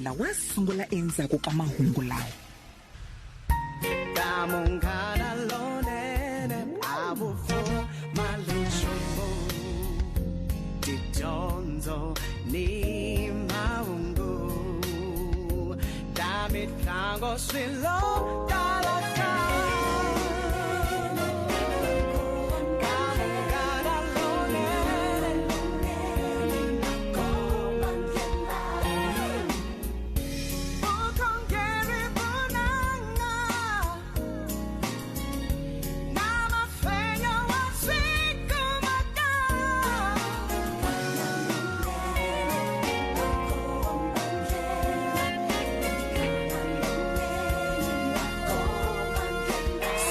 Vulavula wa sungula endzhaku ka mahungu lawa. Ka munghana lonene a wu pfumali nchumu tidyondzo ni mahungu ta mitlango swilo tala ka munghana lonene. Vukhongeri vunanga na mafenya wa swikumaka.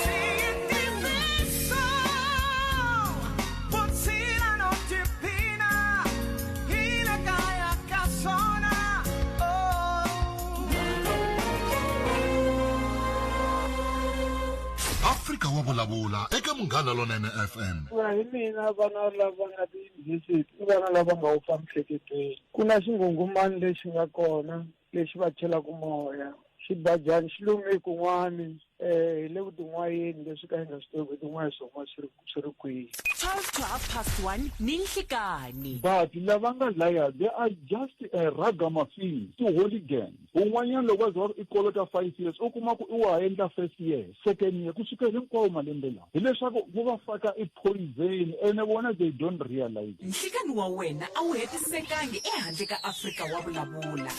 Siyintiviso, vutshila no tiphina, hi le kaya ka swona, oh. Afrika wa vulavula eka Munghana Lonene FM. Ku ya hi mina, vana lava nga tiyunivhesiti i vana lava nga wupfa miehleketweni. Ku na xinghunghumani lexi nga kona lexi va chelaka moya. Xibajani xi lume kun'wani, hi le ku tin'wayeni leswi ka hi nga swi tivi ku tin'waya swi huma swi ri kwihi. 12 to half past 1 ni nhlikani. But lava nga laya, they are just a ragamuffin, ti-hooligans. Un'wanyana loko a za va ku i kolota 5 years, u kuma ku i wa ha endla first year, second year, ku suka hinkwawo malembe lawa. Hileswaku ku va faka i poison, ene vona they don't realize. Nhlikani wa wena a wu hetisekangi ehandle ka Afrika wa Vulavula.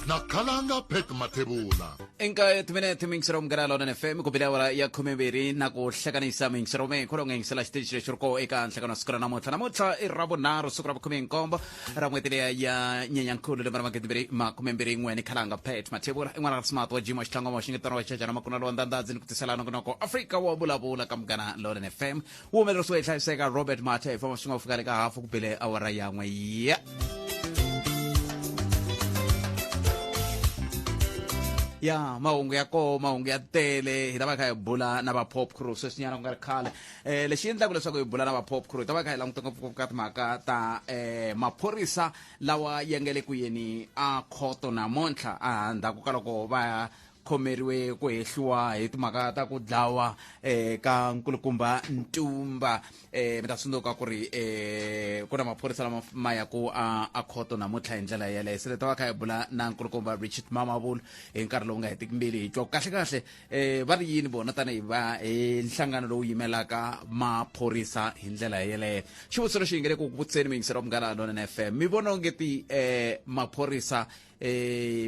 Na Khalanga Pat Mathebula. Enka timinete mingisero Munghana Lonene FM ku bile awara ya 12 na ku hlekanisa mingisero me kholo ngengisela xitichi lexi ri ko eka nhlekano wa siku ra namuntlha. Namuntlha i Ravunharhu, siku ra vukhume-nkombo ra n'hweti leya ya Nyenyankulu lembe ra 2021. Ni Khalanga Pat Mathebula i n'wana ra smart wa Jimo Xitlhangomo xingetano wa Chachana Makuna lowa Ndandadzi ni ku tisela nongonoko Afrika wa Vulavula ka Munghana Lonene FM. Wu humelerisiwe hi hlayiseka Robert Mathe hi famba swi nga fika le ka hafu ku bile awara yan'we ya ya mahungu ya koho, mahungu ya tele. Hi ta va kha hi bula na va Pop Crew sweswinyana ku nga ri khale. Lexi endlaka leswaku hi bula na va Pop Crew, hi ta va kha hi languta ngopfungopfu ka timhaka ta maphorisa lawa ya nga le ku yeni a khoto namuntlha, a ndzhaku ka loko va khomeriwe ku hehliwa hi timhaka ta ku dlawa ka nkulukumba Ntumba. Mi ta tsundzuka ku ri ku na maphorisa lama ma ya ku a khoto namuntlha hi ndlela yeleyo. Se ta va kha hi bula na nkulukumba Richard Mamabolo hi nkarhi lowu nga hetiki mbilu, hi twa kahle kahle va ri yini vona tanihi va hi nhlangano lowu yimelaka maphorisa hi ndlela yeleyo. Xivutiso lexi hi nge le ku vutiseni miyingiselo wa Munghana Lonene FM, mi vona onge ti maphorisa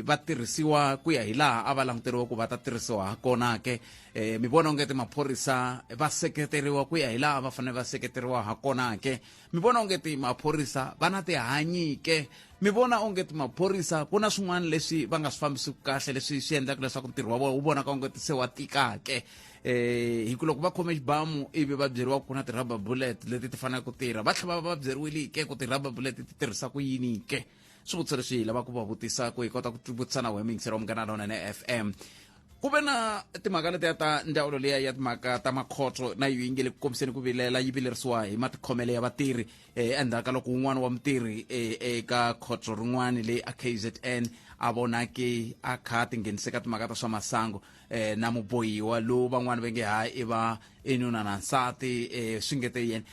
va tirhisiwa ku ya hi laha a va languteriwa ku va ta tirhisiwa ha kona ke? Mi vona onge ti maphorisa va seketeriwa ku ya hi laha va fanele va seketeriwa ha kona ke? Mi vona onge ti maphorisa va na tihanyi ke? Mi vona onge ti maphorisa ku na swin'wana leswi va nga swi fambisiki kahle leswi swi endlaka leswaku ntirho wa vona wu vonaka onge se wa tika ke? Hi ku loko va khome xibamu ivi va byeriwa ku na ti-rubber bullet leti ti faneleke ku tirha, va tlhela va byeriwile ke ku ti-rubber bullet ti tirhisa ku yini ke? Swivutiso leswi hi lavaka ku va vutisa ku hi kota ku vutisa na wena muyingiseri wa Munghana Lonene FM. Ku ve na timhaka letiya ta ndzawulo liya ya timhaka ta makhotso, na yo yi nge le ku kombiseni ku vilela, yi vilerisiwa hi matikhomelo ya vatirhi endzhaku ka loko wun'wana wa mutirhi eka khotso rin'wana leyi a KZN a vonake a kha a tinghenise ka timhaka ta swa masangu na mubohiwa lowu van'wana va nge hayi i va i nuna na nsati, swi ngete yena.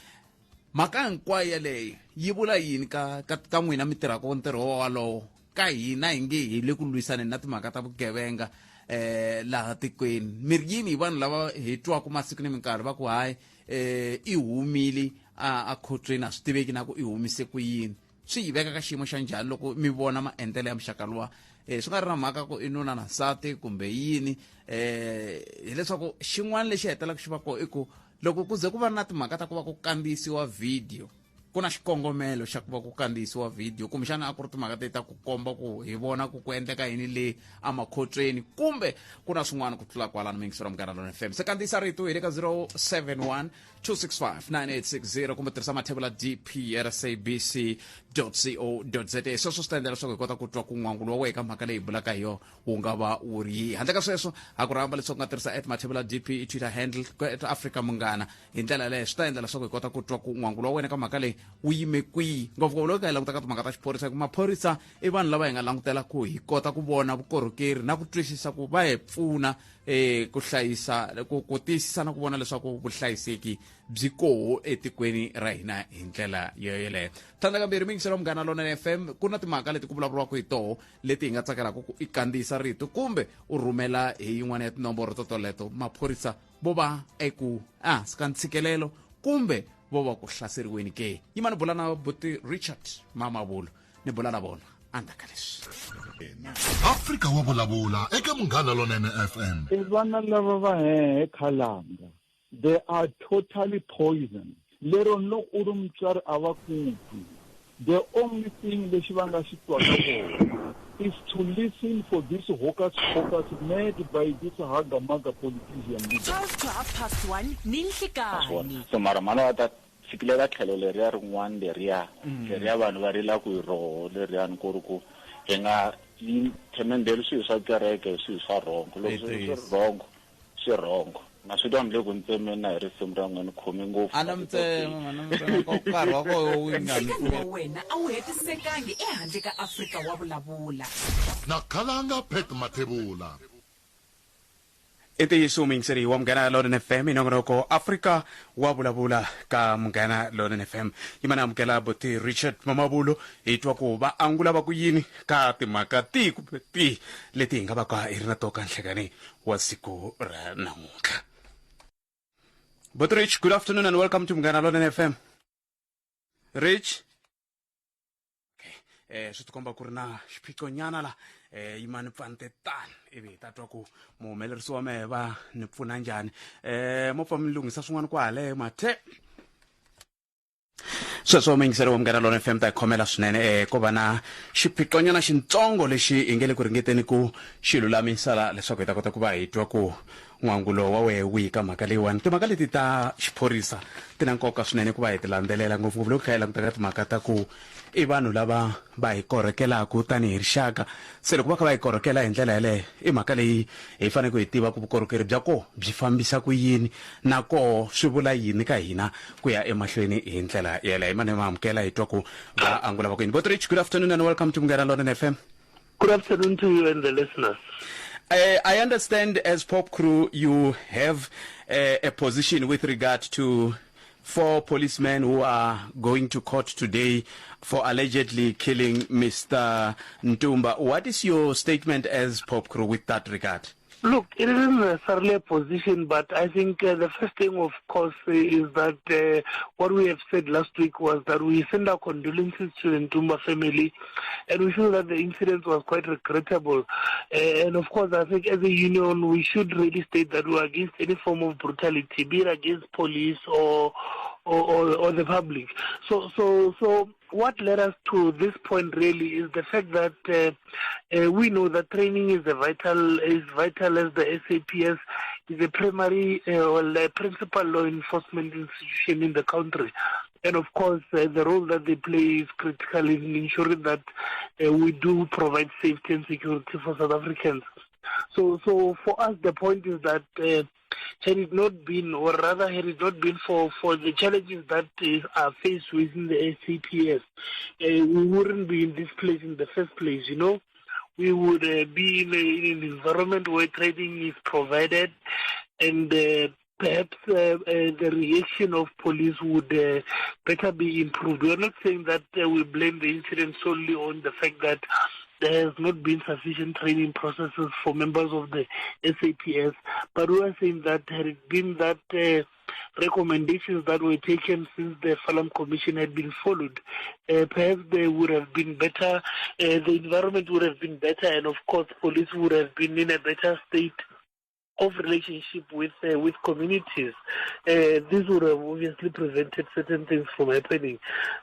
Mhaka hinkwayo yeleyo yi vula yini ka ka ka n'wina mi tirhaka ntirho wolowo? Ka hina hi nge hi le ku lwisaneni na timhaka ta vugevenga laha tikweni, mi ri yini hi vanhu lava hi twaka masiku ni minkarhi va ku hayi i humile a khotsweni, a swi tiveki na ku i humise ku yini? Swi yi veka ka xiyimo xa njhani loko mi vona maendlelo ya muxaka luwa, swi nga ri na mhaka ku i nuna na nsati kumbe yini? Hileswaku xin'wana lexi hetelelaka xi va kona i ku loko ku ze ku va na timhaka ta ku va ku kandziyisiwa video, ku na xikongomelo xa ku va ku kandziyisiwa video, kumbexana a ku ri timhaka te ta ku komba ku hi vona ku ku endleka yini le emakhotsweni, kumbe ku na swin'wana ku tlula kwalano? Miyingiselo Munghana Lona FM, se kandziyisa rito hi le ka 071 265 9860 kumbe tirhisa mathebula DP at SABC. co za. Sweswo swi ta endla leswaku hi kota ku twa ku n'wangulo wa wena ka mhaka leyi hi bulaka hi yona wu nga va wu ri yihi. Handle ka sweswo, ha ku rhamba leswaku u nga tirhisa at Mathebula DP i Twitter handle, at Africa Munghana. Hi ndlela yaleyo swi ta endla leswaku hi kota ku twa ku n'wangulo wa wena ka mhaka leyi wu yime kwihi, ngopfungopfu loko hi languta ka timhaka ta xiphorisa, hikuva maphorisa i vanhu lava hi nga langutela ku hi kota ku vona vukorhokeri na ku twisisa ku va hi pfuna ku hlayisa, ku tiyisisa na ku vona leswaku vuhlayiseki byi koho etikweni ra hina hi ndlela yoyeleyo. Tlhandlakambirhi, miyingiselo Munghana Lonene FM, ku na timhaka leti ku vulavuriwaka hi toho leti hi nga tsakelaka ku i kandziyisa rito kumbe u rhumela hi yin'wana ya tinomboro to toleto. Maphorisa vo va eku ehansi ka ntshikelelo kumbe vo va ku hlaseriweni ke? Yima ni bula na buti Richard Mamabolo, ni bula na vona endzhaku ka leswi. Afrika wa vulavula eka Munghana Lonene FM. I vana lava va hehe khalanga, they are totally poison, lero ni loko u ri mutswari a va ku twi. The only thing lexi va nga xi twaka vona is to listen for this hocus pocus made by this haga-maga politician leader. 12 to half past 1 ni nhlikanhi. So mara mhani va ta tshikilela tlhelo leriya rin'wana leriya leriya vanhu va rilaka hi roho leriyani, ku ri ku hi nga themendheli swilo swa kereke hi swilo swa wrong. Loko swilo swi ri wrong, swi wrong. Na swi twa ni le ku ntsemeni na hi risimu ra n'wina, ni khome ngopfu. A na mi tsema mhani, mi tsema nkarhi wa koho wu nga ni Nhlekani wa wena a wu hetisekangi ehandle ka Afrika wa vulavula. Na khalanga Pat Mathebula. I ntiyiso, muyingiseri wa Munghana Lonene FM, i nongonoko Afrika wa vulavula ka Munghana Lonene FM. Yima ni amukela buti Richard Mamabolo, hi twa ku va angula va ku yini ka timhaka tihi kumbe tihi leti hi nga va ka hi ri na to ka nhlekani wa siku ra namuntlha. Buti Rich, good afternoon and welcome to Munghana Lonene FM. Rich? Okay. Swi tikomba ku ri na xiphiqonyana la. Yimani pfante tani ivi hi ta twa ku muhumelerisi wa mehe va ni pfuna njhani. Mo pfa mi lunghisa swin'wana kwale mathe. Sweswo muyingiseri wa Munghana Lona FM, ta hi khomela swinene. Ko va na xiphiqonyana xintsongo lexi hi nge le ku ringeteni ku xi lulamisa la leswaku hi ta kota ku va hi twa ku n'wangulo wa wehe wihi ka mhaka leyiwani. Timhaka leti ta xiphorisa ti na nkoka swinene ku va hi ti landzelela, ngopfungopfu loko hi kha hi languta ka timhaka ta ku i vanhu lava va hi korhokelaku tanihi rixaka. Se loko va kha va hi korhokela hi ndlela yaleyo, i mhaka leyi hi faneleke hi tiva ku vukorhokeri bya koho byi fambisa ku yini, na koho swi vula yini ka hina ku ya emahlweni hi ndlela yeleyo. Mane ma amukela hi twa ku va angula va ku yini. Bot Rich, good afternoon and welcome to Munghana Lonene FM. Good afternoon to you and the listeners. I understand as POPCRU you have a position with regard to 4 policemen who are going to court today for allegedly killing Mr. Ntumba. What is your statement as POPCRU with that regard? Look, it isn't necessarily a position, but I think the first thing, of course, is that what we have said last week was that we send our condolences to the Ntumba family, and we feel that the incident was quite regrettable. And of course, I think as a union, we should really state that we are against any form of brutality, be it against police or the public. So what led us to this point really is the fact that we know that training is vital, as the SAPS is a primary, well, a principal law enforcement institution in the country. And of course, the role that they play is critical in ensuring that we do provide safety and security for South Africans. So for us, the point is that had it not been, or rather had it not been for the challenges that are faced within the SAPS, we wouldn't be in this place in the first place, you know. We would be in an environment where training is provided, and perhaps the reaction of police would better be improved. We are not saying that we blame the incident solely on the fact that there has not been sufficient training processes for members of the SAPS, but we are saying that had it been that recommendations that were taken since the Farlam Commission had been followed, perhaps they would have been better, the environment would have been better, and of course police would have been in a better state of relationship with communities. This would have obviously prevented certain things from happening.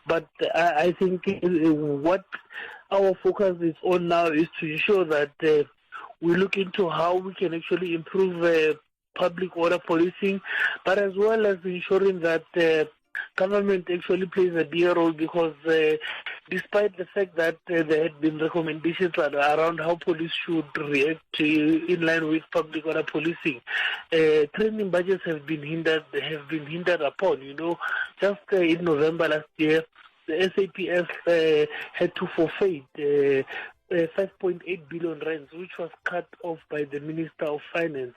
But I think what our focus is on now is to ensure that we look into how we can actually improve public order policing, but as well as ensuring that Government actually plays a bigger role because despite the fact that there had been recommendations around how police should react to, in line with public order policing, training budgets have been hindered, have been hindered upon. You know, just in November last year, the SAPS had to forfeit 5.8 billion rands, which was cut off by the Minister of Finance.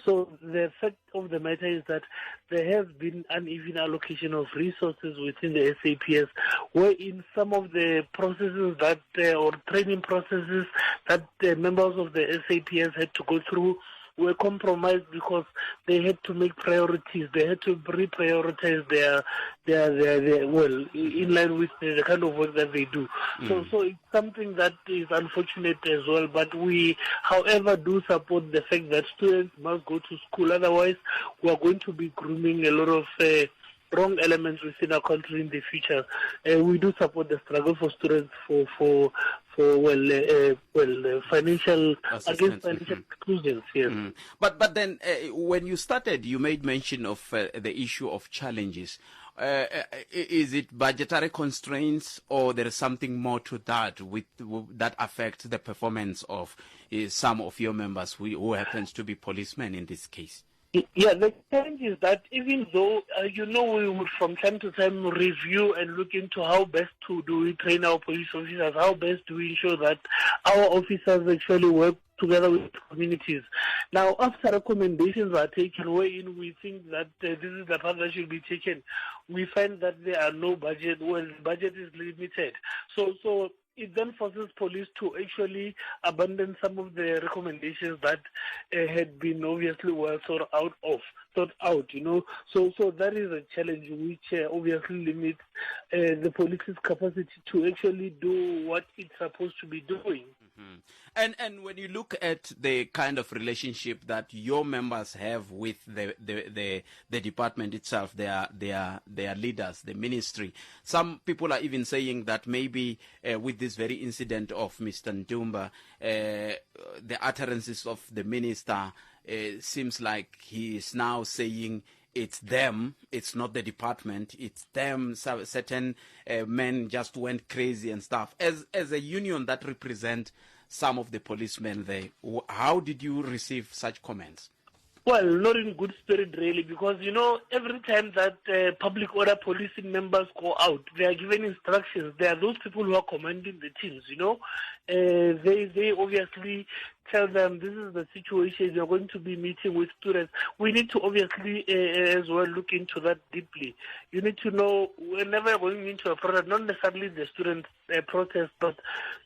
So the fact of the matter is that there has been uneven allocation of resources within the SAPS, wherein some of the processes that or training processes that the members of the SAPS had to go through were compromised because they had to make priorities. They had to reprioritize their, their, their, their well, in line with the, the kind of work that they do. So, so it's something that is unfortunate as well. But we, however, do support the fact that students must go to school. Otherwise, we are going to be grooming a lot of wrong elements within our country in the future. We do support the struggle for students for, for well, well, financial Assistance. against financial exclusions. Yes. But then when you started, you made mention of the issue of challenges. Is it budgetary constraints, or there is something more to that with that affects the performance of some of your members who happens to be policemen in this case? Yeah, the challenge is that even though, we would from time to time review and look into how best to do we train our police officers, how best do we ensure that our officers actually work together with communities. Now, after recommendations are taken, wherein we think that this is the path that should be taken, we find that there are no budget, well, the budget is limited. So it then forces police to actually abandon some of the recommendations that had been obviously well thought out of, thought out, you know. So that is a challenge which obviously limits the police's capacity to actually do what it's supposed to be doing. And when you look at the kind of relationship that your members have with the department itself, their leaders, the ministry, some people are even saying that maybe with this very incident of Mr. Ntumba, the utterances of the minister seems like he is now saying it's them, it's not the department, it's them. So certain men just went crazy. As a union that represents some of the policemen there, how did you receive such comments? Well, not in good spirit, really, because every time that public order policing members go out, they are given instructions. They are those people who are commanding the teams, you know. They obviously tell them this is the situation, you're going to be meeting with students. We need to obviously as well look into that deeply. You need to know whenever you're going into a protest, not necessarily the student protest, but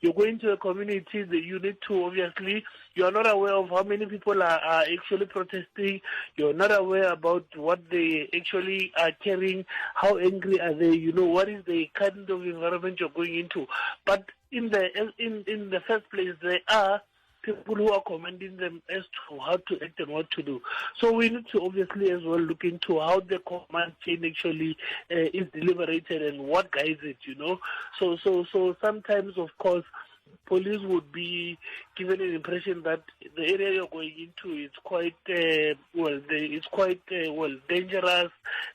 you're going to a community that you need to obviously, you are not aware of how many people are actually protesting. You're not aware about what they actually are carrying, how angry are they, what is the kind of environment you're going into. But in the first place, there are people who are commanding them as to how to act and what to do. So we need to obviously as well look into how the command chain actually is deliberated and what guides it, you know. So sometimes, of course, police would be given an impression that the area you're going into is quite, well, they, it's quite, well, dangerous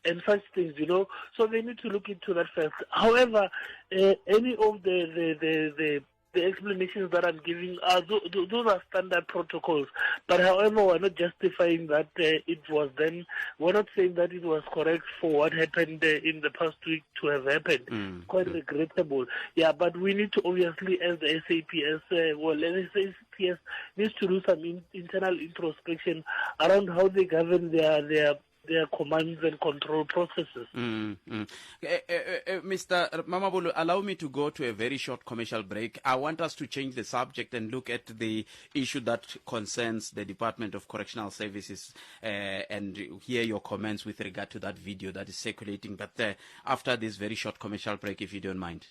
and such things, you know. So they need to look into that first. However, any of the explanations that I'm giving are those are standard protocols. But however, we're not justifying that it was then. We're not saying that it was correct for what happened in the past week to have happened. Quite regrettable. Yeah, but we need to obviously, as the SAPS, well, the SAPS needs to do some internal introspection around how they govern their commands and control processes. Mister Mamabolo, allow me to go to a very short commercial break. I want us to change the subject and look at the issue that concerns the Department of Correctional Services and hear your comments with regard to that video that is circulating. But after this very short commercial break, if you don't mind.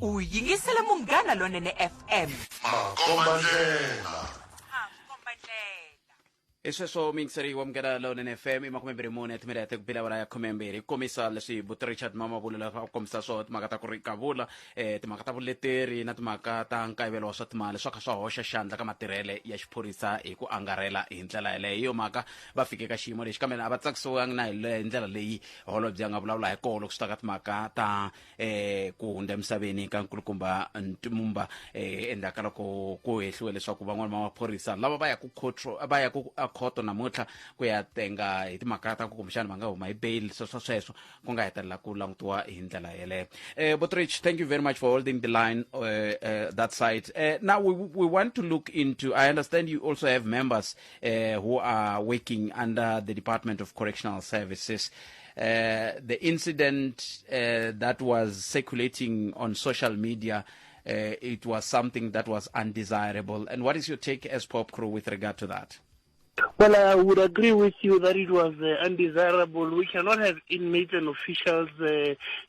U yingisela Munghana Lonene FM. Makombandlela. Hi sweswo muyingiseri wa Munghana Lonene FM, i 24 ya timinete ku bile awara ya 12. Hi komisa leswi buti Richard Mamabolo leswi a kombisa swona timhaka ta ku ri kavula um timhaka ta vuleteri na timhaka ta nkayivelo wa swa timali swa kha swa hoxa xandla ka matirhele ya xiphorisa hi ku angarhela hi ndlela yeleyo. Hi yo mhaka va fike ka xiyimo lexi, kambe a va tsakisiwangi na hi ndlela leyi holobye a nga vulavula hi kona loko swi ta ka timhaka ta eh ku hundza emisaveni ka nkulukumba Ntumba eh endzhaku ka loko ku hehliwe leswaku van'wana va maphorisa lava va yaku khotro va yaku khoto namuntlha ku ya tenga hi timhaka ta ku kumbexana va nga huma hi bail, sweswo sweswo ku nga hetelela ku langutiwa hi ndlela yeleyo. Botrich, thank you very much for holding the line that side. Now we want to look into, I understand you also have members who are working under the Department of Correctional Services. The incident that was circulating on social media, it was something that was undesirable. And what is your take as POPCRU with regard to that? Well, I would agree with you that it was undesirable. We cannot have inmates and officials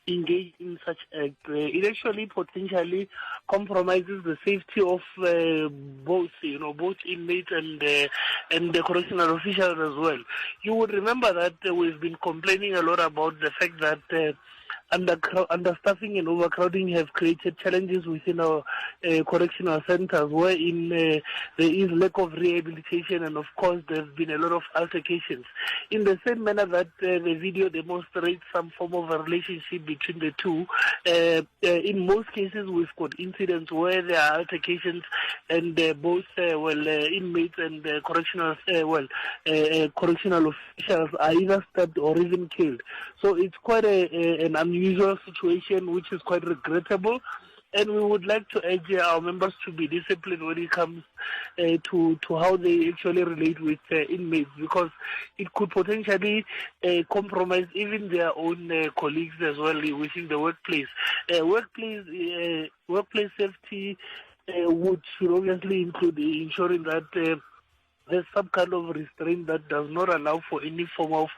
engaged in such act. It actually potentially compromises the safety of both, you know, both inmates and the correctional officials as well. You would remember that we've been complaining a lot about the fact that understaffing and overcrowding have created challenges within our correctional centers, wherein there is lack of rehabilitation, and of course there have been a lot of altercations. In the same manner that the video demonstrates some form of a relationship between the two, in most cases we've got incidents where there are altercations and both inmates and correctional officials are either stabbed or even killed. So it's quite an unusual situation, which is quite regrettable, and we would like to urge our members to be disciplined when it comes to how they actually relate with inmates, because it could potentially compromise even their own colleagues as well within the workplace. Workplace safety should obviously include ensuring that there's some kind of restraint that does not allow for any form of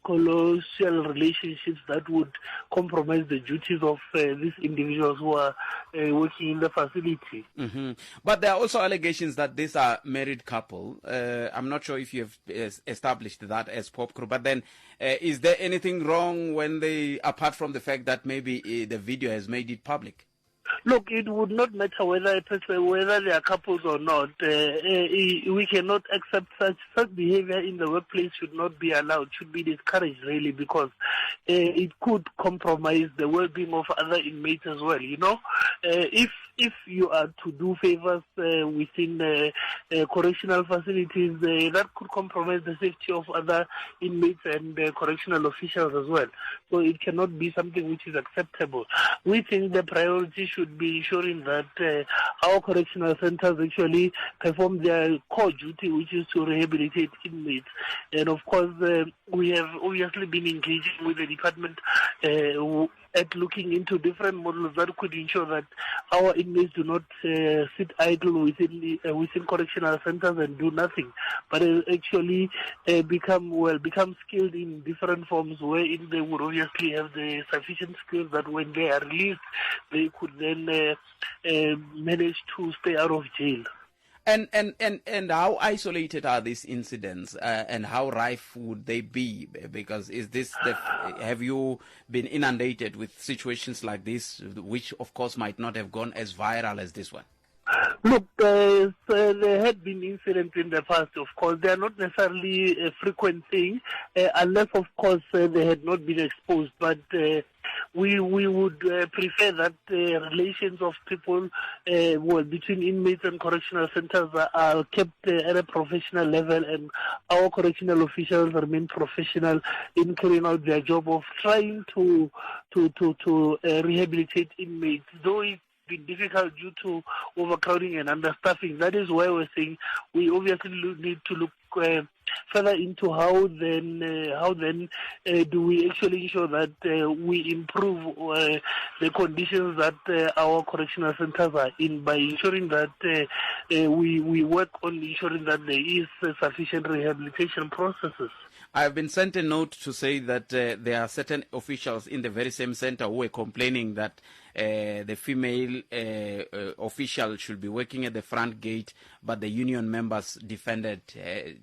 colossal relationships that would compromise the duties of these individuals who are working in the facility. Mm-hmm. But there are also allegations that these are married couple. I'm not sure if you have established that as POPCRU, but then is there anything wrong when they, apart from the fact that maybe the video has made it public? Look, it would not matter whether they are couples or not. We cannot accept such behavior in the workplace. Should not be allowed, should be discouraged, really, because it could compromise the well-being of other inmates as well, you know. If you are to do favors within correctional facilities, that could compromise the safety of other inmates and correctional officials as well. So it cannot be something which is acceptable. We think the priority should be ensuring that our correctional centers actually perform their core duty, which is to rehabilitate inmates. And of course, we have obviously been engaging with the department at looking into different models that could ensure that our inmates do not sit idle within correctional centers and do nothing, but actually become skilled in different forms, wherein they would obviously have the sufficient skills that when they are released, they could then manage to stay out of jail. And how isolated are these incidents, and how rife would they be? Because is this have you been inundated with situations like this, which of course might not have gone as viral as this one? Look, so there had been incidents in the past, of course. They are not necessarily a frequent thing, unless, of course, they had not been exposed. But we would prefer that relations of people between inmates and correctional centers are kept at a professional level, and our correctional officials remain professional in carrying out their job of trying to rehabilitate inmates, though it's been difficult due to overcrowding and understaffing. That is why we're saying we obviously need to look further into how then do we actually ensure that we improve the conditions that our correctional centers are in, by ensuring that we work on ensuring that there is sufficient rehabilitation processes. I have been sent a note to say that there are certain officials in the very same center who were complaining that the female official should be working at the front gate, but the union members defended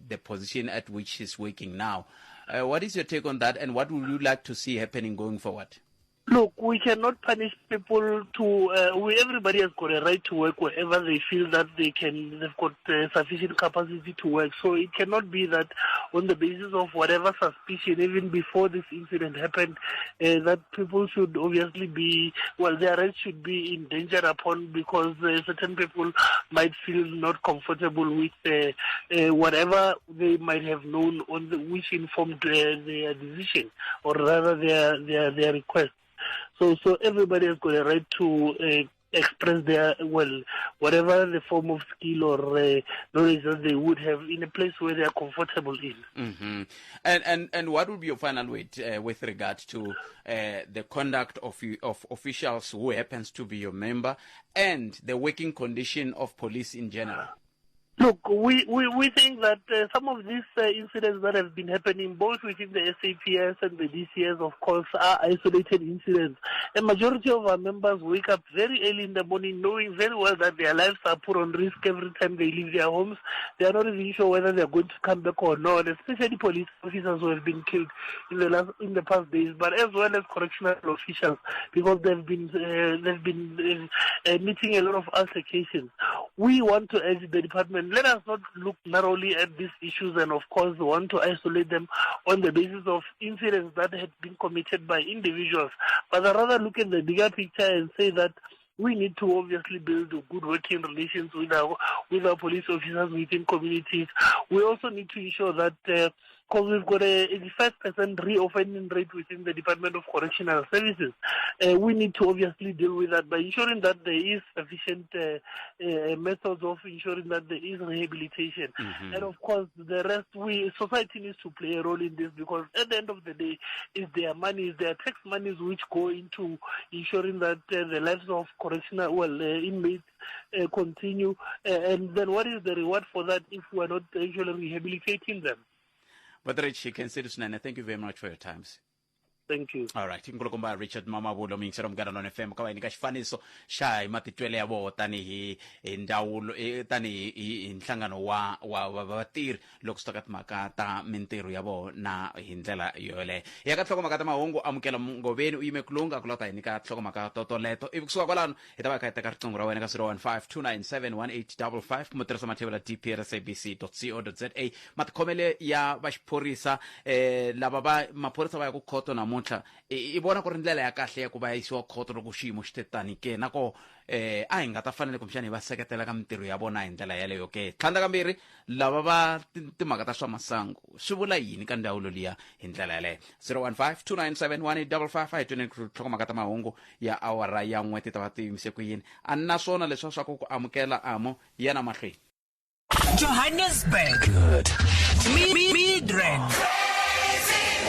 the position at which she's working now. What is your take on that, and what would you like to see happening going forward? Look, we cannot punish people to, we, everybody has got a right to work wherever they feel that they can, they've got sufficient capacity to work. So it cannot be that on the basis of whatever suspicion, even before this incident happened, that people should obviously be, well, their rights should be endangered upon because certain people might feel not comfortable with whatever they might have known on the, which informed their decision, or rather their request. So everybody has got a right to express their, well, whatever the form of skill or knowledge that they would have in a place where they are comfortable in. And what would be your final word with regard to the conduct of officials who happens to be your member and the working condition of police in general? Look, we think that some of these incidents that have been happening both within the SAPS and the DCS, of course, are isolated incidents. A majority of our members wake up very early in the morning knowing very well that their lives are put on risk every time they leave their homes. They are not even sure whether they are going to come back or not, especially police officers who have been killed in the past days, but as well as correctional officials, because they've been meeting a lot of altercations. We want to urge the department, let us not look narrowly at these issues and, of course, want to isolate them on the basis of incidents that had been committed by individuals, but I'd rather look at the bigger picture and say that we need to obviously build good working relations with our police officers within communities. We also need to ensure that because we've got a 85% reoffending rate within the Department of Correctional Services, we need to obviously deal with that by ensuring that there is sufficient methods of ensuring that there is rehabilitation. Mm-hmm. And of course, the rest, society needs to play a role in this, because at the end of the day, it's their money, it's their tax monies which go into ensuring that the lives of correctional inmates continue. And then what is the reward for that if we are not actually rehabilitating them? But Rich, you can say this, Nana. Thank you very much for your time. Thank you. All right. Nkulukumba Richard Mamabolo muyingiseri wa Munghana Lonene FM ka va hi nyika xifaniso xa hi matitwelo ya vona tanihi hi ndzawulo tanihi hi nhlangano wa wa vatirhi loko swi ta ka timhaka ta mintirho ya vona hi ndlela yoleyo. Hi ya ka tinhlokomhaka ta mahungu. Amukela Ngoveni u yime kulunga ku lava ta hi nyika tinhlokomhaka totoleto. Ivi kusuka kwalano hi ta va hi kha hi teka riqingho ra wena ka 015 297 1855 kumbe tirhisa mathevela dprsabc.co.za. Matikhomelo ya va xiphorisa lava va maphorisa va ya ku khoto namuntlha i vona ku ri ndlela ya kahle ya ku va ya yisiwa khoto loko xiyimo xi te tani ke na ko a hi nga ta fanele kumbexana hi va seketela ka mintirho ya vona hi ndlela yaleyo ke. Tlhandlakambirhi lava va timhaka ta swa masangu swi vula yini ka ndzawulo liya hi ndlela yaleyo. 015 297 1855 a hi tweni nhlokomhaka ta mahungu ya awara ya n'we ti ta va ti yimise ku yini. A ni na swona leswa swa ku ku amukela amo ya na mahlweni. Johannesburg. Good. Midrand.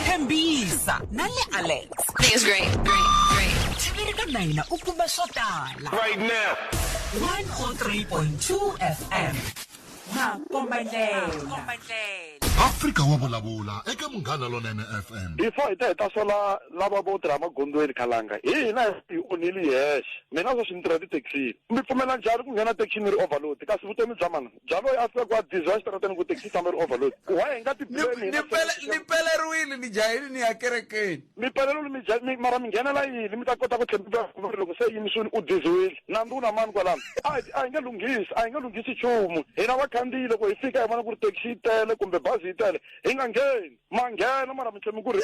Tembisa na le Alex. It's great, great, great. Chivirika na hina u kuma swo tala. Right now. 103.2 FM. Makombandlela. Afrika wa vulavula eka Munghana Lonene FM. Before hi ta hi ta sola lava vo tirha magondzweni khalanga, hi hina hi onhile hexe. Mina sweswi ni tirha tithekisini. Mi pfumela njhani ku nghena thekisini ri overload? Kasi vutomi bya mana bya loyi a fikaka a diziwa exitarateni ku thekisi yi tshama ri overload. Why hi nga ti blame hina? Ni peleriwile ni jahile ni ya kerekeni. Mi peleriwile mi ja, mi, mara mi nghenela yini? Mi ta kota ku tlhela mi vuya ku ri loko se yimisiwile u diziwile. Nandzu wu na mani kwalano? A hi nge lunghisi, a hi nge lunghisi nchumu. Hina vakhandziyi loko hi fika hi vona ku ri thekisi yi tele kumbe bazi yi tele, hi nga ngheni. Ma nghena mara mi tlhela mi ku ri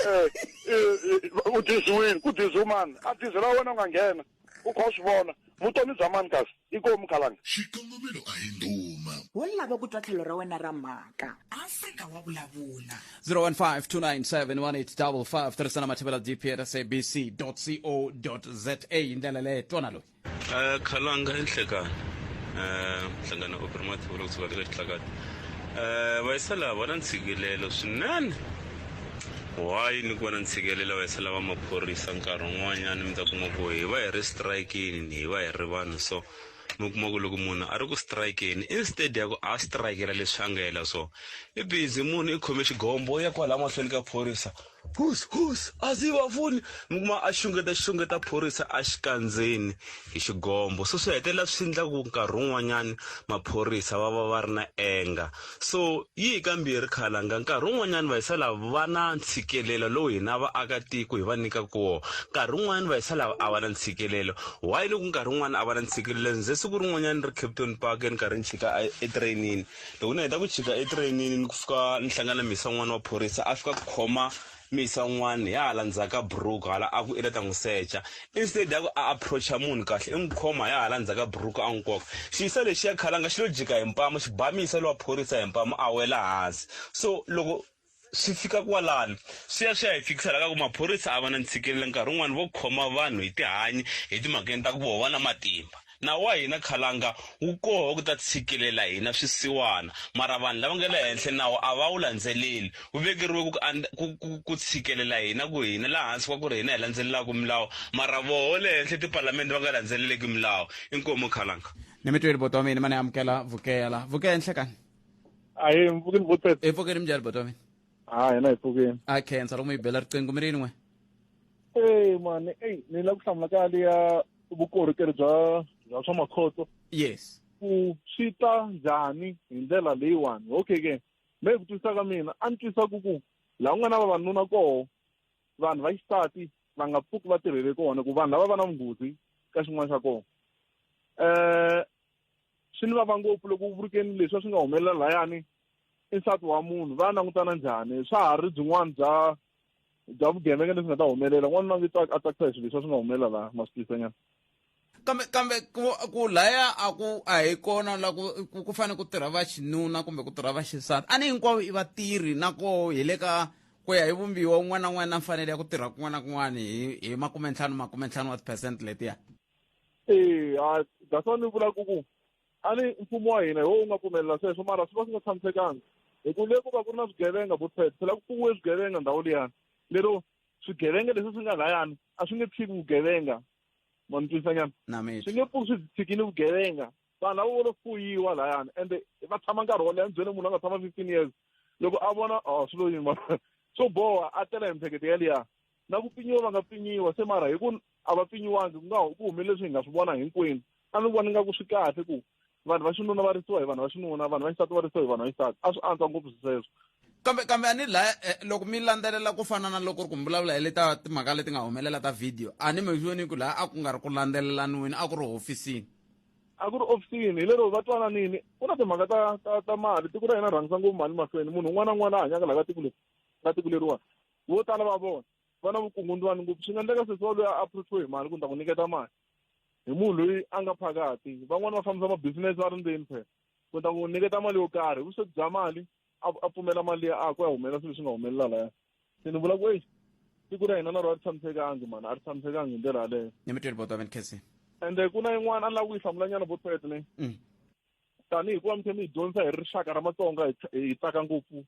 u diziwile, ku diziwe mani? A dizela wena u nga nghena, u kha u swi vona. Vutomi bya mani kasi? I komu khalanga. Xikongomelo a hi ndhuma. Wo lava ku twa tlhelo ra wena ra mhaka. Afrika wa vulavula. 015 297 1855 tirhisana mathevela dp at sabc co za hi ndlela leyo twana loyi. Khalanga i nhlekani. Nhlangano Aubrey Mathevula kusuka le ka Xitlakati. Vayisa lava va na ntshikelelo swinene. Why ni ku va na ntshikelelo vayisa lava maphorisa nkarhi wun'wanyana mi ta kuma ku hi va hi ri strikeni, hi va hi ri vanhu, so mi kuma ku loko munhu a ri ku strikeni, instead ya ku a strikela leswi a nga yela swona, i busy munhu i khome xigombo ya kwala mahlweni ka phorisa. Hus hus a si va funi mi kuma a xungeta xungeta phorisa a xikandzeni hi xigombo. So swi hetelela swi endla ku nkarhi wun'wanyani maphorisa va va va ri na anger. So yi hi kambirhi khalanga, nkarhi wun'wanyani vayisa lava va na ntshikelelo lowu hina vaakatiko hi va nyikaka wona, nkarhi wun'wanyani vayisa lava a va na ntshikelelo. Why ni ku nkarhi wun'wani a va na ntshikelelo? Ndzi ze siku rin'wanyani ni ri Capton Park ni karhi ni chika etrainini, loko ni heta ku chika etrainini ni ku fika ni hlangana na misa un'wana wa phorisa, a fika khoma misa un'wana hi hala ndzhaku ka buruku hala, a ku i la ta n'wi secha. Instead ya ku a approacha munhu kahle, i n'wi khoma hi hala ndzhaku ka buruku a n'wi koka. Xiyisa lexiya khalanga xi lo jika hi mpama, xi ba misa lowa phorisa hi mpama, a wela hansi. So loko swi fika kwalano swi ya swi ya hi fikisa la ka ku maphorisa a va na ntshikelelo, nkarhi wun'wani vo khoma vanhu hi tihanyi hi timhakeni ta ku voho va na matimba. Nawu wa hina khalanga wu koho ku ta tshikelela hina swisiwana, mara vanhu lava nga le henhla nawu a va wu landzeleli, wu vekeriwe ku ku ku ku tshikelela hina, ku hina laha hansi kwa ku ri hina hi landzelelaka milawu, mara voho le henhla tipalamende va nga landzeleleki milawu. Inkomu khalanga. Ni mi twile boti wa mina, ma ni amukela vukela. Vukela nhlekani. Ahe, mpfukeni boti. Hi pfukeni minjhani boti wa mina? Ha, hina hi pfukeni. A khensa loko mi yi bela riqingho mi ri yini n'we? Ey mani, ey ni la ku hlamula ka liya vukorhokeri bya bya swa makhotso. Yes. Ku swi ta njhani hi ndlela leyiwani? Okay ke, me ku twisisa ka mina a ni twisisa ku ku laha ku nga na vavanuna koho vanhu va xisati va nga pfuki va tirhele kona, ku vanhu lava va na vunghozi ka xin'wana xa kona. Swi ni vava ngopfu loko ku ri leswi a swi nga humelela layani i nsati wa munhu, va langutana njhani? Swa ha ri byin'wana bya bya vugevenga leswi nga ta humelela. N'wanuna nge a tsakisa hi swilo leswi a swi nga humelela laha, ma swi twisisa nyana. Kambe kambe ku ku laya a ku a hi kona la ku ku fanele ku tirha va xinuna kumbe ku tirha va xisati, a ni hinkwavo i vatirhi, na koho hi le ka ku ya hi vumbiwa un'wana na un'wana na mfanelo ya ku tirha kun'wana na kun'wana hi hi 50 50 wa ti-percent letiya. Eya, that's why ni vula ku ku a ni mfumo wa hina hi wo wu nga pfumelela sweswo, mara swi va swi nga tshamisekanga hi ku le ku va ku ri na swigevenga botfet, phela ku pfukiwe swigevenga ndhawu liyani, lero swigevenga leswi swi nga layani a swi nge tshiki vugevenga, ma ni twisisa nyana? Swi nge pfuki swi tshikile vugevenga. Vanhu lava vo lo fuyiwa layani ende va tshama nkarhi wo leha, ni byele munhu a nga tshama 15 years loko a vona oh swi lo yima swo boha a tela hi mihleketo yaliya, na ku pfinyiwa va nga pfinyiwa se, mara hi ku a va pfinyiwangi ku nga ku humelele leswi hi nga swi vona hinkwenu. A ni voni nga ku swi kahle ku vanhu va xinuna va risiwa hi vanhu va xinuna, vanhu va xisati va risiwa hi vanhu va xisati, a swi antswa ngopfu sweswo. Kambe kambe a ni laya loko mi landzelela ku fana na loko ri ku mi vulavula hi leta timhaka leti nga humelela ta video, a ni mi voni ku laya a ku nga ri ku landzelelaniweni, a ku ri hofisini. A ku ri ofisini, hi lero va twananini. Ku na timhaka ta ta ta mali, tiko ra hina rhangisa ngopfu mali mahlweni. Munhu un'wana na un'wana a hanyaka laha ka tiko leri ka tiko leriwani, vo tala va vona va na vukungundzwani ngopfu. Swi nga endleka sesi wa loyi a approachiwe hi mali ku ni ta ku nyiketa mali hi munhu loyi a nga phakati. Van'wani va fambisa ma-business va ri ndzeni phela, ku ni ta ku nyiketa mali yo karhi, vusweti bya mali a pfumela mali liya a ku ya humelela swilo leswi nga humelela laya. Se ni vula ku eyi tiko ra hina na ro a ri tshamisekangi mani, a ri tshamisekangi hi ndlela yaleyo. Ni mi tweli boti wa mina Khensile. Ende ku na yin'wana a ni lava ku yi hlamulanyana botfet ne. Tanihi hikuva mi tlhe mi hi dyondzisa hi rixaka ra Matsonga, hi tsaka ngopfu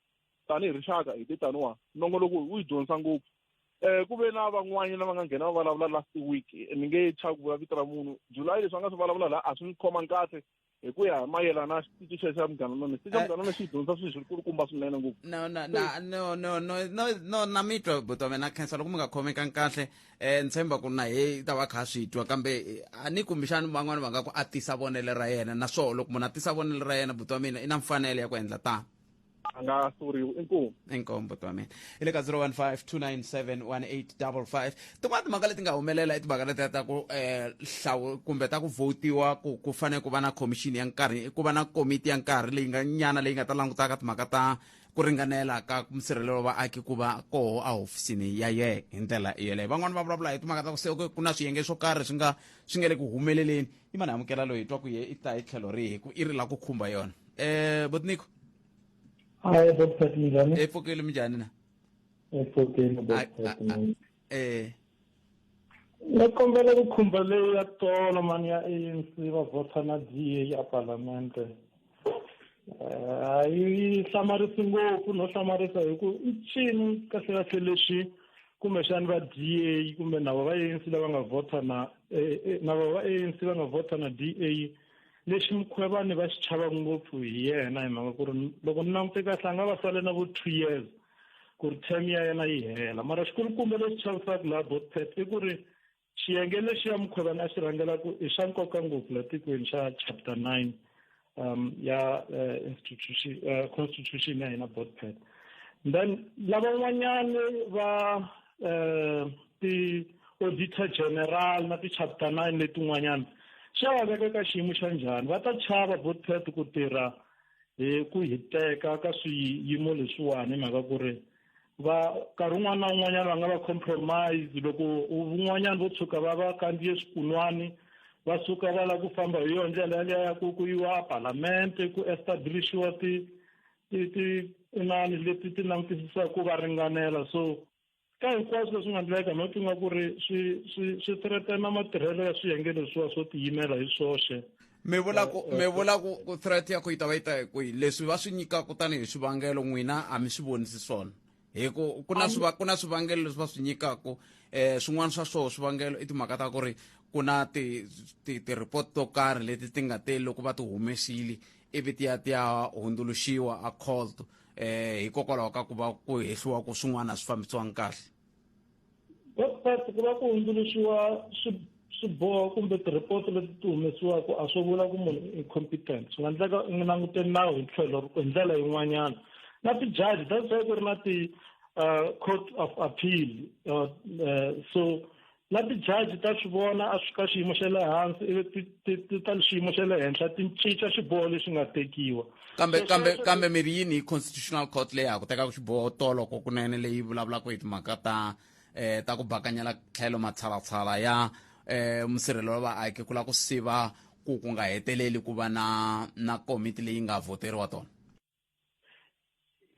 tanihi rixaka hi te taniwa nongoloko wu hi dyondzisa ngopfu. Ku ve na van'wanyana lava nga nghena va vulavula last week, ni nge chavi ku vula vito ra munhu, July leswi a nga swi vulavula laha a swi ni khoma kahle hi ku ya mayelana na xitichi xa xa Munghana Lonene. Xitichi xa Munghana Lonene xi dyondzisa swilo swikulukumba swinene ngopfu. No no na no no no no no na mi twa buti wa mina khensa loko mi nga khomekangi kahle, ni tshemba ku na he ta va kha swi twa, kambe a ni kumbexani van'wani va nga ku a tisa vonelo ra yena, naswona loko munhu a tisa vonelo ra yena buti wa mina i na mfanelo ya ku endla tano. A nga soriwi, inkomu. Inkomu buti wa mina. I le ka 015 297 1855. Tin'wana timhaka leti nga humelela i timhaka letiya ta ku hlawu kumbe ta ku votiwa ku ku fanele ku va na commission ya nkarhi, ku va na komiti ya nkarhi leyi nga nyana leyi nga ta langutaka timhaka ta ku ringanela ka musirhelelo wa vaaki ku va koho a hofisini ya yehe hi ndlela yeleyo. Van'wani va vulavula hi timhaka ta ku se ku na swiyenge swo karhi swi nga swi nga le ku humeleleni. I mani amukela loyi twa ku ye i ta hi tlhelo rihi ku i ri la ku khumba yona. Botniko. Hayi Botpet, minjhani? E pfukile, minjhani na? E pfukile Botpet. Ni kombela ku khumba leyi ya tolo mani ya ANC va vhota na DA ya parlamente. A yi hlamarisi ngopfu, no hlamarisa hi ku i ncini kahle kahle leswi kumbexani va DA kumbe na va ANC lava nga vhota na na va ANC va nga vhota na DA lexi Mkhwebane va xi chavaka ngopfu hi yena, hi mhaka ku ri loko ni langute kahle a nga va sale na vo 2 years. ku ri term ya yena yi hela. Mara xikulukumba lexi chavisaka laha Botpet i ku ri xiyenge lexiya Mkhwebane a xi rhangelaka i xa nkoka ngopfu la tikweni, xa chapter 9 ya institution, constitution ya hina Botpet. Then lavan'wanyani va ti-auditor general na ti-chapter 9 letin'wanyana swi ya va veka ka xiyimo xa njhani? Va ta chava Botpet ku tirha hi ku hiteka ka swiyimo leswiwani, hi mhaka ku ri va nkarhi wun'wana na wun'wanyana va nga va compromise. Loko vun'wanyana vo tshuka va va kandziye swikunwani, va suka va lava ku famba hi yona ndlela yaliya ya ku yiwa palamente, ku establishiwa ti ti ti inani leti ti langutisisaka ku va ringanela. So ka hinkwaswo leswi nga endleka, no twi nga ku ri swi threatena matirhelo ya swiyenge leswiwa swo tiyimela hi swoxe. Mi vula ku mi vula ku threat ya ku yi ta va yi ta hi kwihi? Leswi va swi nyikaka tanihi swivangelo, n'wina a mi swi vonisi swona, hi ku ku na ku na swivangelo leswi va swi nyikaka. Swin'wana swa swoho swivangelo i timhaka ta ku ri ku na ti ti ti-report to karhi leti ti nga teli loko va ti humesile, ivi ti ya hundzuluxiwa a court, hikokwalaho ka ku va ku hehliwa ku swin'wana a swi fambisiwangi kahle. Botpet, ku va ku hundzuluxiwa swiboho kumbe ti-report leti ti humesiwaka, a swo vula ku munhu i incompetent. Swi nga endleka u n'wi langute nawu hi tlhelo hi ndlela yin'wanyana. Na ti-judge, that's why ku ri na ti court of appeal. So na ti-judge ta swi vona a swi ka xiyimo xa le hansi, ivi ti ta xiyimo xa le henhla ti cinca xiboho lexi nga tekiwa. Kambe kambe mi ri yini hi Constitutional Court leyi ha ku tekaka xiboho tolo ko kunene, leyi vulavulaka hi timhaka ta ku bakanyela tlhelo matshalatshala ya musirhelelo wa vaaki, ku lava ku siva ku nga heteleli ku va na komiti leyi nga voteriwa tona?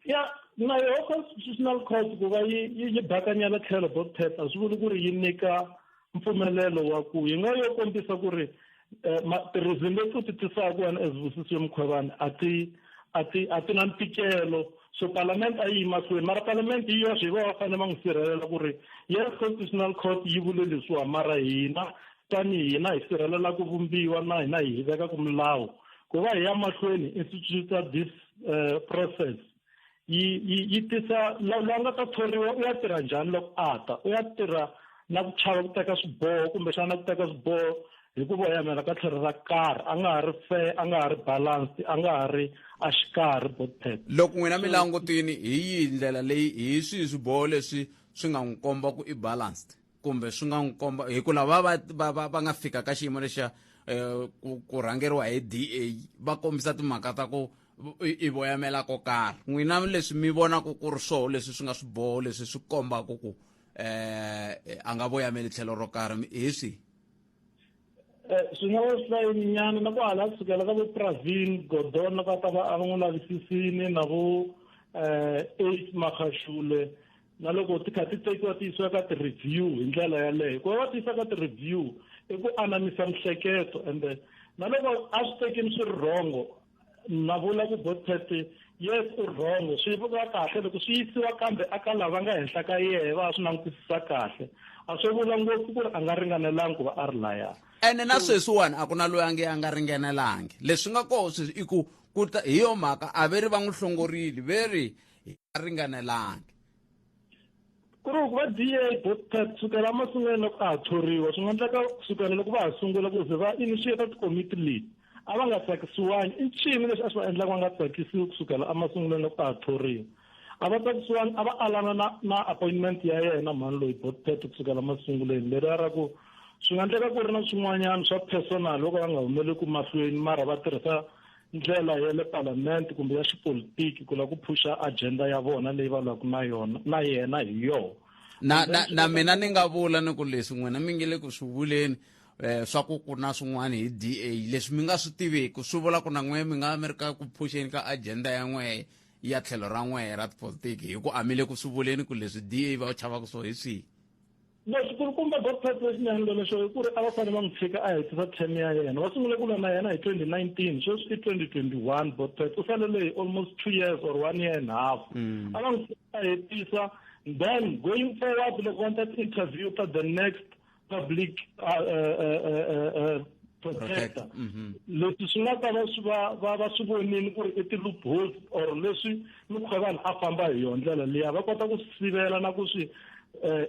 Ya, na yoho Constitutional Court, ku va yi bakanyela tlhelo Botpet, a swi vuli ku ri yi nyika mpfumelelo wa ku yi nga yo kombisa ku ri ti-reason leti u ti tisaka wena as Busisiwe Mkhwebane a ti na ntikelo. So parliament a yi yi mahlweni, mara parliament yi yoxe hi va va fanele va n'wi sirhelela ku ri yes, Constitutional Court yi vule leswiwa, mara hina tanihi hina hi sirhelela ku vumbiwa, na hina hi vekaka milawu ku va hi ya mahlweni institute this process yi tisa loyi a nga ta thoriwa, u ya tirha njhani loko a ta, u ya tirha na ku chava ku teka swiboho, kumbexana ku teka swiboho hi ku voyamela ka tlhelo ra karhi, a nga ha ri fair, a nga ha ri balanced, a nga ha ri a xikarhi, Botpet. Loko n'wina mi langutini, hi yihi ndlela leyi, hi swihi swiboho leswi swi nga n'wi komba ku i balanced, kumbe swi nga n'wi komba hi ku lava va nga fika ka xiyimo lexiya ku rhangeriwa hi DA, va kombisa timhaka ta ku i voyamela ko karhi? N'wina leswi mi vonaka ku ri swoho leswi swi nga swiboho leswi swi kombaka ku a nga voyameli tlhelo ro karhi, hi swihi? Swi nga va swi hlayeninyana na ku hala kusukela ka vo Pravin Gordhan, loko a ta va a va n'wi lavisisini, na vo Ace Magashule, na loko ti kha ti tekiwa ti yisiwa ka ti-review hi ndlela yaleyo. Ku va va ti yisa ka ti-review i ku anamisa mihleketo, ende na loko a swi tekini swi ri wrongo, na vula ku Botpet, yes, u wrong. Swi va kahle loko swi yisiwa kambe aka lava nga henhla ka yehe va swi langutisisa kahle. A swo vula ngopfu ku ri a nga ringanelangi ku va a ri laya. Ene na sweswiwani a ku na loyi a nge a nga ringanelangi. Leswi nga koho sweswi i ku ta hi yo mhaka a ve ri va n'wi hlongorile, ve ri a ringanelangi. Ku ri ku va DA, Botpet, kusukela emasungulweni loko a ha thoriwa, swi nga endleka kusukela loko va ha sungula ku ze va initiate tikomiti leti, a va nga tsakisiwangi. I ncini leswi a swi va endlaka va nga tsakisiwi kusukela emasungulweni loko a ha thoriwa? A va tsakisiwangi, a va alana na appointment ya yena mhani loyi Botpet kusukela emasungulweni leriya ra ku swi nga endleka ku ri na swin'wanyana swa personal loko va nga humeleki mahlweni, mara va tirhisa ndlela ya le parliament kumbe ya xipolitiki ku lava ku phusha agenda ya vona leyi va lwaka na yona na yena hi yona. Na mina ni nga vula ni ku leswi n'wina mi nge le ku swi vuleni swa ku na swin'wana hi DA leswi mi nga swi tiveki, swi vula ku na n'wehe mi nga mi ri ka ku phuxeni ka agenda ya n'wehe ya tlhelo ra n'wehe ra tipolitiki, hi ku a mi le ku swi vuleni ku leswi DA va chavaka swo hi swihi. Leswi kulukumba Botpet lexi ni endla xo i ku ri a va fanele va n'wi tshika a hetisa term ya yena. Va sungule ku lwa na yena hi 2019, sweswi i 2021. Botpet u salele hi almost 2 years or one year and a half. A va n'wi tshika a hetisa, then going forward loko va ta ti-interview ta the next public protector leswi swi nga ta va swi va va va swi vonile ku ri i ti-loopholes or leswi Mkhwebane a famba hi yona ndlela liya va kota ku swi sivela na ku swi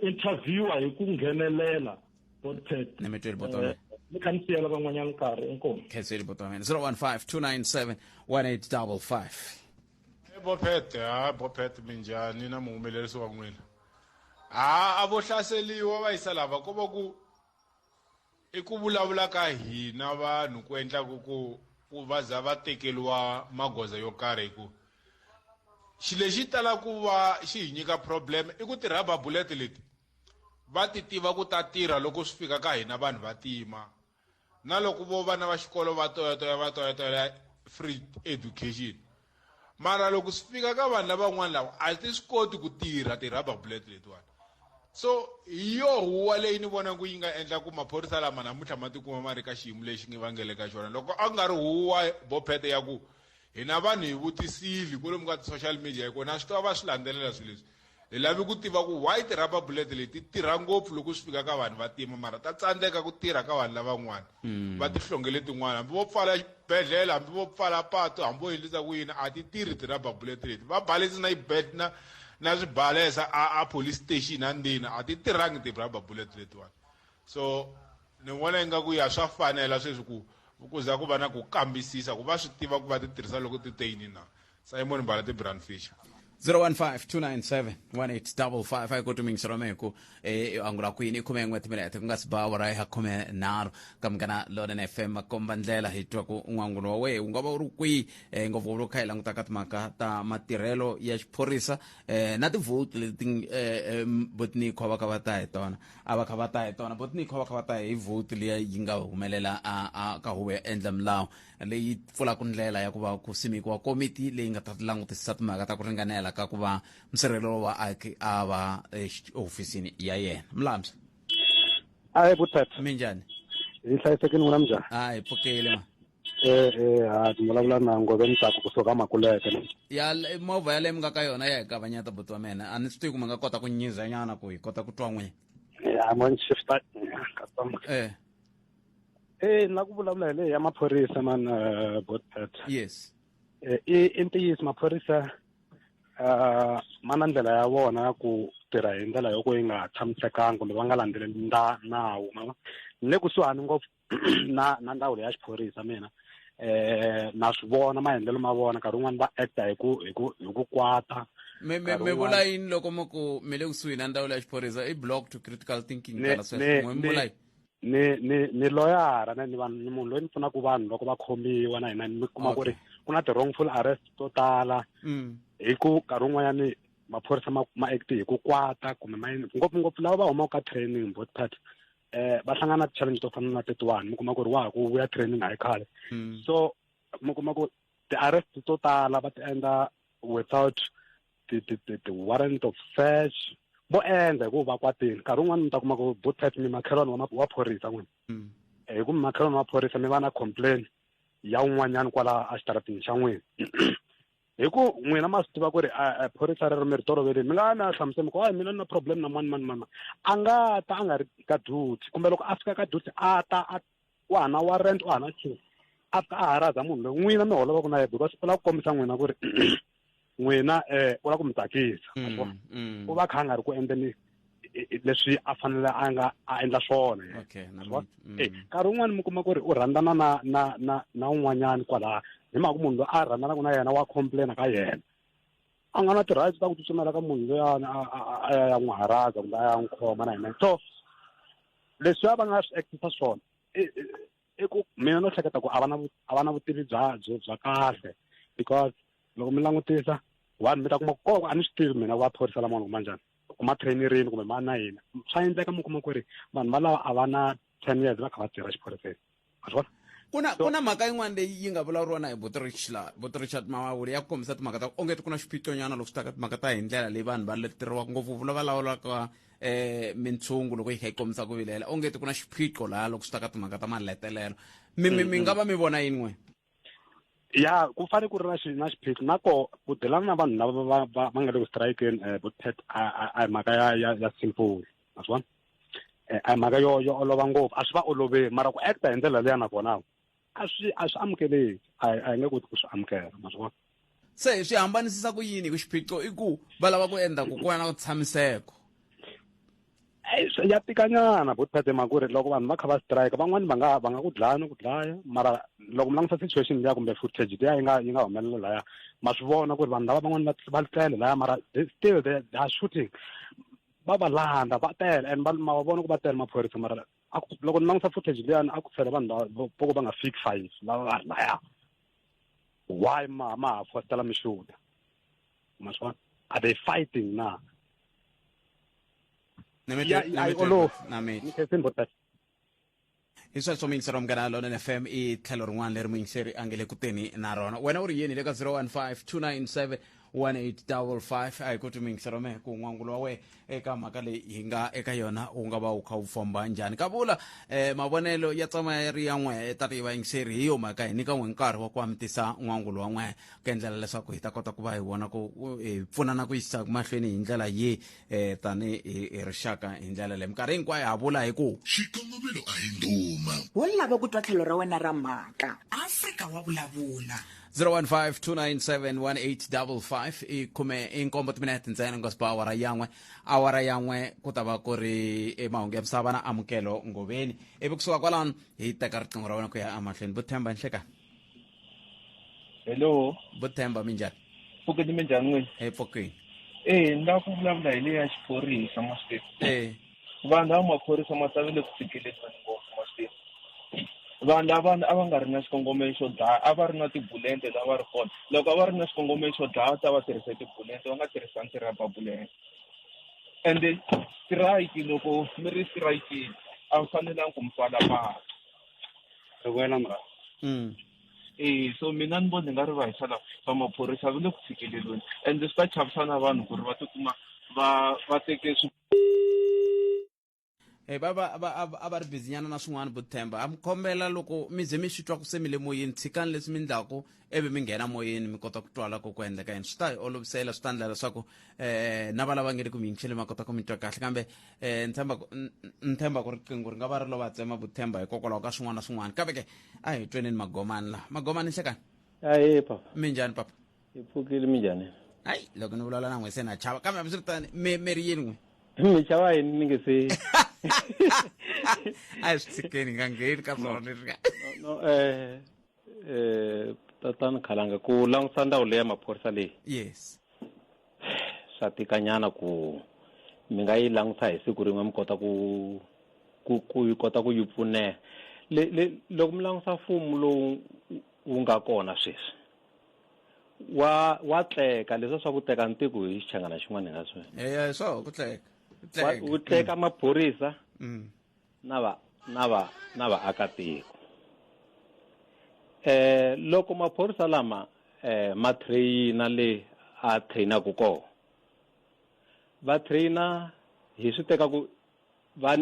interviewer hi ku nghenelela botpet ni mi tweli buti wa mina ni kha ni siyela van'wanyana nkarhi inkomu khenseli buti wa mina 015 297 1855 Bophet ha Bophet minjhani na muhumelerisi wa n'wina ha a vo hlaseliwa va yisa lava ko va ku i ku vulavula ka hina vanhu ku endlaku ku ku va za va tekeriwa magoza yo karhi hi ku xilo lexi tala ku va xi hi nyika problem i ku ti-rubber bullet leti va ti tiva ku ta tirha loko swi fika ka hina vanhu va tima na loko vo vana va xikolo va toyatoya va toyatoya free education mara loko swi fika ka vanhu lavan'wana lava a ti swi koti ku tirha ti-rubber bullet letiwani so hi yo huwa leyi ni vonaka yi nga endla ku maphorisa lama namuntlha ma tikuma ma ri ka xiyimo lexi ngi va nge le ka xona loko a ku nga ri huwa bophete ya ku hina vanhu hi vutisile kwalomu ka ti-social media hi kona swi twa va swi landzelela swilo leswi hi lavi ku tiva ku why ti-rubber bullet leti ti tirha ngopfu loko swi fika ka vanhu va tima mara ta tsandzeka ku tirha ka vanhu lavan'wana va tihlongele tin'wana hambi vo pfala xibedhlele hambi vo pfala patu hambi vo endlisa ku yini a ti tirhi ti-rubber bullet leti va balesi na na na swibalesa a a police station andzeni a ti tirhangi ti-rubber bullet letiwani so ni vona ingaku ya swa fanela sweswi ku ku za ku va na ku kambisisa ku va swi tiva ku va ti tirhisa loko ti te yini na Simon Mbala ti Brand Fisher 015-297-1855 a yi koti mingiselo wa ku eh angula kwini i khume n'we timinete ku nga si ba awara ya khume nharhu ka Munghana Lonene FM makomba ndlela hi twa ku n'wangulo wa wehe wu nga va wu ri kwihi eh ngopfungopfu loko kha hi languta ka timhaka ta matirhelo ya xiphorisa eh na ti-vote leti eh botnikho va kha va ta hi tona a va kha va ta hi tona botnikho va kha va ta hi vote liya yi nga humelela a ka huvo ya endla milawu leyi pfulaka ndlela ya ku va ku simekiwa komiti leyi nga ta langutisisa timhaka ta ku ringanela ka ku va musirhelelo wa vaaki a va ehofisini ya yena mlambya ayi buthat minjhani hi hlayisekile n'wina minjhani a hi pfukile ma eh ha ni vulavula na ngove ntsako kusuka makuleke ya movha yaleyo mi nga ka yona ya hi kavanyeta buti wa mina a ni swi tivi ku mi nga kota ku nyizanyana ku hi kota ku twa n'wina ya mo ni shifta katsongo eh Eh ni la ku vulavula hi leyi ya maphorisa man Botpet. Yes. Eh i ntiyiso maphorisa ma na ndlela ya vona ya ku tirha hi ndlela yo ku yi nga tshamisekanga kumbe va nga landzeleli nda nawu ma ni le kusuhani ngopfu na na ndzawulo ya xiphorisa mina na swi vona maendlelo ma vona nkarhi wun'wani va acta hi ku hi ku hi ku kwata mi mi mi vula yini loko mi ku mi le kusuhi na ndzawulo ya xiphorisa i block to critical thinking tala sweswo mi vula yini Ni ni ni loyara na ni vanhu ni munhu loyi ni pfunaka vanhu loko va khomiwa na hina mi kuma ku ri ku na ti-wrongful arrest to tala hi ku nkarhi wun'wanyani maphorisa ma ma act hi ku kwata kumbe ma ngopfungopfu lava va humaka ka training both part va hlangana na ti-challenge to fana na tetiwani mi kuma ku ri wa ha ku vuya training a hi khale so mi kuma ku ti-arrest to tala va ti endla without ti ti ti ti warrant of search vo endla hi ku va kwatile nkarhi wun'wani mi ta kuma ku botet mi makhelwani wa wa phorisa n'wina hi ku mi makhelwani wa phorisa mi va na complain ya un'wanyana kwala exitarateni xa n'wina hi ku n'wina ma swi tiva ku ri phorisa rero mi ri toloverile mi nga na hlamusela mi ku hayi mina ni na problem na mani mani mani a nga ta a nga ri ka duty kumbe loko a fika ka duty a ta a wa ha na warrant wa ha na nchumu a fika a haraza munhu loyi n'wina mi holovaka na yena because u lava ku kombisa n'wina ku ri n'wina u lava ku mi tsakisa u va kha a nga ri ku endleni leswi a fanele a nga a endla swona nkarhi wun'wani mi kuma ku ri u rhandzana na na na na un'wanyani kwalaya hi mhaka munhu loyi a rhandzanaka na yena wa complain ka yena a nga na ti-rights ta ku tsutsumela ka munhu loyani a ya ya n'wi haraza kumbe a ya n'wi khoma na hina so leswi va nga swi actisa swona i ku mina no hleketa ku a va na a va na vutivi bya byo bya kahle because loko mi langutisa one mi ta kuma koko a ni swi tivi mina va phorisa lamawani kuma njhani kuma train-irini kumbe ma na yini swa endleka mi kuma ku ri vanhu valava a va na 10 years va kha va tirha xiphoriseni ma swi vona ku na ku na mhaka yin'wana leyi yi nga vulavuriwa na hi buti Rich la buti Richard Mawawuli ya ku kombisa timhaka ta ku onge ku na xiphiqonyana loko swi ta ka timhaka ta hi ndlela leyi vanhu va leteriwaka ngopfu lava lawulaka mintshungu loko yi kha yi kombisa ku vilela onge ku na xiphiqo laha loko swi ta ka timhaka ta maletelelo mi mi mi nga va mi vona yini n'we ya ku fanele ku ri na na xiphiqo na ko ku dilana na vanhu lava va va va nga le ku strikeni botpet a hi mhaka ya ya ya simple ma swi vona A mhaka yo yo olova ngopfu, a swi va oloveli, mara ku acta hi ndlela liya nakona a swi amukeleki, a hi nge koti ku swi amukela, ma swi vona. Se swi hambanisisa ku yini ku xiphiqo i ku va lava ku endla ku ku va na ku tshamiseko? Ya tikanyana botphete mhaka ku ri loko vanhu va kha va strike, van'wani va nga ku dlaya no ku dlaya, mara loko mi langusa situation liya kumbe footage liya yi nga humelela laya, ma swi vona ku ri vanhu lava van'wani va tlele laya, mara still they are shooting, va va landza va tele, and ma va vona ku va tele maphorisa, mara loko ni langusa footage liyani a ku tshela vanhu lava vo va nga fiki 5 lava va ri laya. Why ma ha fostela mi shoota? Ma swi vona? Are they fighting na? Hi sweswo muyingiseri wa Munghana Lonene FM i tlhelo rin'wana leri muyingiseri a nge le ku teni na rona. Wena u ri yini le ka 015 297 1855? A hi koti muyingiseri wa mehe ku n'wangulo wa wehe eka mhaka leyi hi nga eka yona wu nga va wu kha wu famba njhani. Kavula mavonelo ya tsama ya ri ya n'we tanihi vayingiseri, hi yo mhaka hi nyika n'we nkarhi wa ku amitisa n'wangulo wa n'we ku endlela leswaku hi ta kota ku va hi vona ku hi pfunana ku yisa mahlweni hi ndlela yi tani hi rixaka hi ndlela leyi minkarhi hinkwayo ha vula hi ku xikongomelo a hi ndhuma. Wo lava ku twa tlhelo ra wena ra mhaka. Afrika wa vulavula. 015-297-1855 i khume i nkombo timinete ntsena nga siba awara yan'we, awara yan'we ku ta va ku ri emahungu ya misava na Amukelo Ngoveni. Ivi kusuka kwalano hi teka riqingho ra wena ku ya emahlweni. Buthemba nhleka. Hello. Buthemba, minjhani? Pfukeni, minjhani n'wina? Hi pfukeni. Ni lava ku vulavula hi leya xiphorisa maswi. Vanhu lava maphorisa ma tavele ku tshikeleriwa ngopfu maswi. Vanhu lava a va nga ri na xikongomelo xo dlaya, a va ri na tibulente lava va ri kona. Loko a va ri na xikongomelo xo dlaya, ta va tirhisa tibulente, va nga tirhisani ti-rubber bullet. Ende strike, loko mi ri strike, a mi fanelangi ku mi pfala patu. Ri wena mra. So mina ni vona nga ri va hisa lava va maphorisa va le ku tshikeleriweni, ende swi ta chavisa na vanhu ku ri va tikuma va teke swi. Va va va a va ri busy nyana na swin'wana. Buthemba, a mi khombela loko mi ze mi swi twa ku se mi le moyeni, tshikani leswi mi ndlaku ivi mi nghena moyeni mi kota ku twala ku ku endleka yini. Swi ta hi olovisela, swi ta endla leswaku na va lava nge le ku mi yingiseli va kota ku mi twa kahle. Kambe ni tshemba ku riqingho ri nga va ri lo va tsema Buthemba hikokwalaho ka swin'wana na swin'wana. Kambe ke a hi tweneni Magomani la. Magomani, nhlekani. Ahe papa. Minjhani papa? Hi pfukile, minjhani? Hayi, loko ni vulavula na n'we se na chava, kambe hambiswiritano mi ri yini n'we? Mi chava yini ni nge se? A hi swi tshikeni, hi nga ngheni ka swona leswi. No, tatana Khalanga, ku langusa ndhawu leyi ya maphorisa leyi. Yes. Swa tikanyana ku mi nga yi langusa hi siku rin'we mi kota ku ku yi kota ku yi pfuneka. Le loko mi langusa mfumo lowu wu nga kona sweswi, wa tleka leswi swa ku teka ntiko hi xichangana xin'wana hi nga swi. Swo ku tleka. Wu tleka maphorisa na na vaakatiko. Loko maphorisa lama ma traina le a trainaku kona, va traina hi swi teka ku va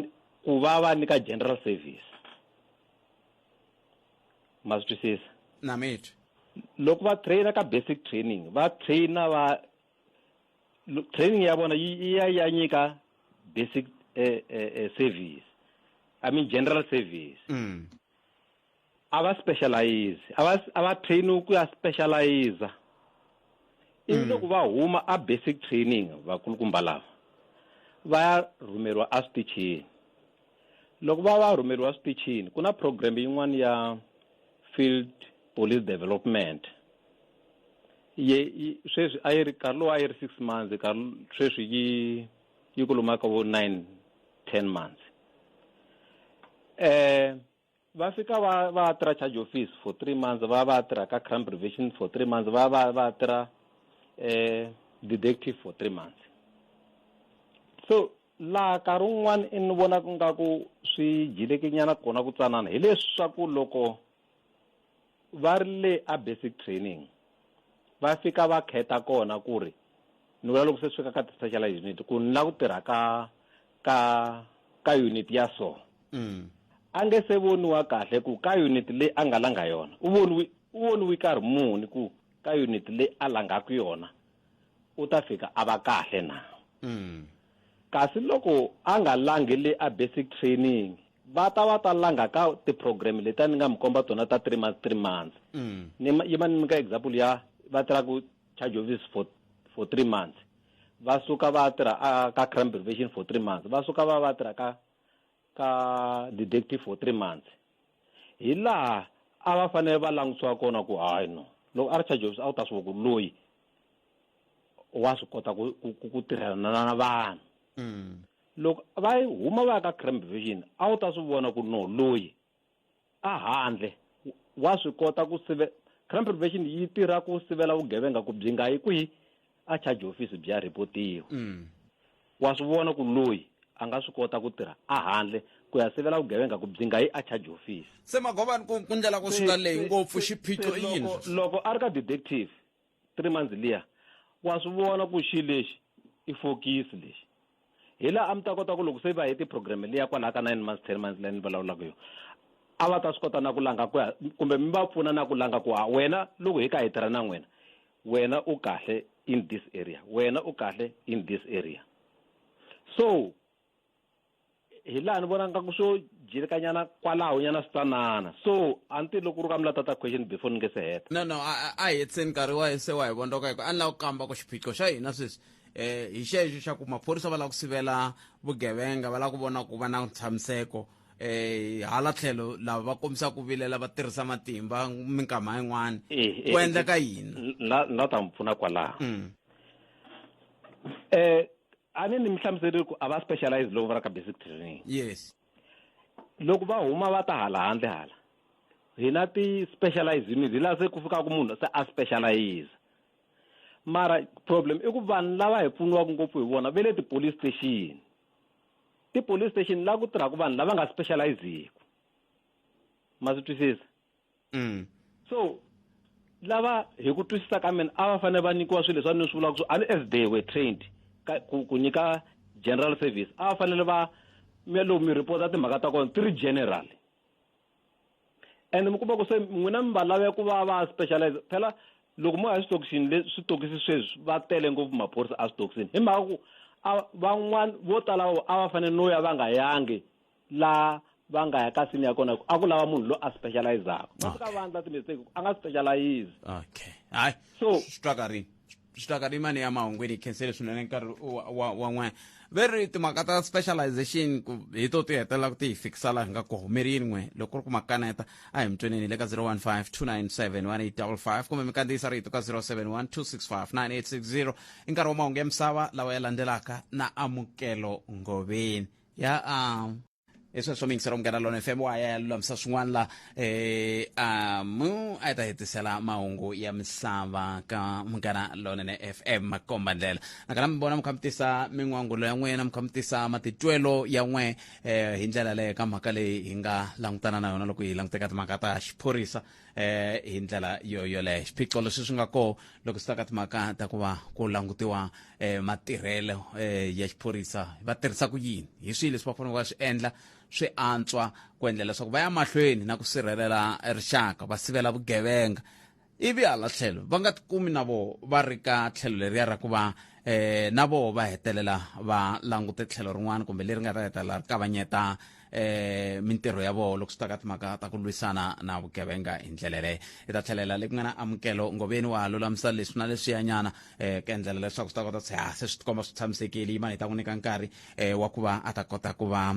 ku va va nyika general service. Ma swi twisisa? Na mitwi. Loko va traina ka basic training, va traina va training ya vona yi ya nyika basic service. I mean general service. A va specialize, a va train ku ya specialize. Ivi loko va huma a basic training vakulukumba lava va ya rhumeriwa a switichini. Loko va rhumeriwa switichini, ku na program yin'wana ya field police development. Ye sweswi a yi ri nkarhi lowu a yi ri 6 months, nkarhi sweswi yi kuluma ka vo 9 10 months. Va fika va tirha charge office for 3 months, va tirha ka crime prevention for 3 months, va tirha detective for 3 months. So laha nkarhi wun'wani i ni vona ku nga ku swi jilekenyana kona ku tsanana, hileswaku loko va ri le a basic training va fika va kheta kona ku ri ni vula loko se swi fika ka ti-specialized unit ku ni la ku tirha ka unit ya so. A nge se voniwa kahle ku ka unit leyi a nga langa yona, u voniwi nkarhi muni ku ka unit leyi a langaku yona u ta fika a va kahle na. Kasi loko a nga langi le a basic training, va ta va ta langa ka ti-program leti a ni nga mi komba tona ta 3 months, 3 months. Ni yima ni nyika example ya va tirha ku charge office for 3 months. Va suka va tirha a ka crime prevention for 3 months. Va suka va va tirha ka detective for 3 months. Hi laha a va fanele va langutisiwa kona ku hayi no. Loko a ri charge office a wu ta swi vona ku loyi wa swi kota ku tirhana na vanhu. Loko va huma va ya ka crime prevention a wu ta swi vona ku no loyi a handle wa swi kota ku sive crime prevention yi tirha ku sivela vugevenga ku byi nga yi kwihi a charge office byi ya reportiwa. Wa swi vona ku loyi a nga swi kota ku tirha a handle ku ya sivela vugevenga ku byi nga yi a charge office. Se Magovani ku ndlela ku suka leyi ngopfu xiphiqo i yini? Loko a ri ka detective 3 months liya wa swi vona ku xi lexi i focus lexi. Hi laha a mi ta kota ku loko se va hete program liya kwalaha ka 9 months, 10 months leyi ni vulavulaka yona, a va ta swi kota na ku langa ku ya, kumbe mi va pfuna na ku langa ku, ha, wena loko hi ka hi tirha na n'wina, wena u kahle in this area, wena u kahle in this area. So hi laha ni vona nga ku swo jikanyana kwalaho nyana swi tsanana. So a ni tivi loko ku ri ka mi la tata question before ni nge se heta. No, no, a hi hetiseni nkarhi wa se wa hi vondoka hi ku a ni lava ku kamba ku xiphiqo xa hina sweswi hi xexo xa ku maphorisa va lava ku sivela vugevenga, va lava ku vona ku va na ntshamiseko. Hala tlhelo lava va kombisa ku vilela va tirhisa matimba minkama yin'wana. Ku endleka yini? Na ta mi pfuna kwalaho. A ni mi hlamuserile ku a va specialize loko va ri ka basic training. Yes. Loko va huma va ta hala handle hala, hi na ti specialize unit, hi laha se ku fikaka munhu se a specialize. Mara problem i ku vanhu lava hi pfuniwaka ngopfu hi vona va le ti-police station. Ti-police station laha ku tirhaka vanhu lava nga specialize-ku. Ma swi twisisa? So lava hi ku twisisa ka mina a va fanele va nyikiwa swilo leswi a ni swi vulaka swo a ni as they were trained ka ku nyika general service, a va fanele va mi loko mi report timhaka ta kona ti ri general. And mi kuma ku se n'wina mi va lave ku va va specialize. Phela loko mo ya switokisini leswi switokisi sweswi va tele ngopfu maphorisa a switokisini hi mhaka ku a van'wana vo tala a va fanele no ya va nga yangi la va nga ya ka sini ya kona a ku lava munhu loyi a specializaka. Va fika va endla ti-mistake a nga specialize. Okay. Hayi. So swi twaka rini? Swi twaka rini mani ya mahungwini khensele swinene nkarhi wa n'we. Ve ri timhaka ta specialization ku hi to ti hetelela ku ti hi fikisa laha hi nga koho mi ri yin'we loko ku ri ku makaneta a hi mi tweneni le ka 015 297 1855 kumbe mi kandziyisa rito ka 071 265 9860. I nkarhi wa mahungu ya misava lawa ya landzelaka na Amukelo Ngoveni ya a hi sweswo miyingiselo Munghana Lona FM wa ya lulamisa swin'wana la amu a yi ta hetisela mahungu ya misava ka Munghana Lonene FM makomba ndlela. Nakona mi vona mi kha mi tisa min'wangulo ya n'wina, mi kha mi tisa matitwelo ya n'we hi ndlela leyo ka mhaka leyi hi nga langutana na yona loko hi languteka timhaka ta xiphorisa hi ndlela yo yoleyo. Xiphiqo leswi swi nga koho loko swi ta ka timhaka ta ku va ku langutiwa matirhelo ya xiphorisa, va tirhisa ku yini, hi swihi leswi va faneleke va swi endla swi antswa ku endlela leswaku va ya mahlweni na ku sirhelela rixaka, va sivela vugevenga, ivi hala tlhelo va nga tikumi na voho va ri ka tlhelo leriya ra ku va na voho va hetelela va langute tlhelo rin'wana kumbe leri nga ta hetelela ri kavanyeta mintirho ya voho loko swi ta ka timhaka ta ku lwisana na vugevenga hi ndlela yeleyo. Hi ta tlhelela le ku nga na Amukelo Ngoveni wa lulamisa leswi na leswiyanyana ku endlela leswaku swi ta kota se se swi tikomba swi tshamisekile. Yimani hi ta n'wi nyika nkarhi wa ku va a ta kota ku va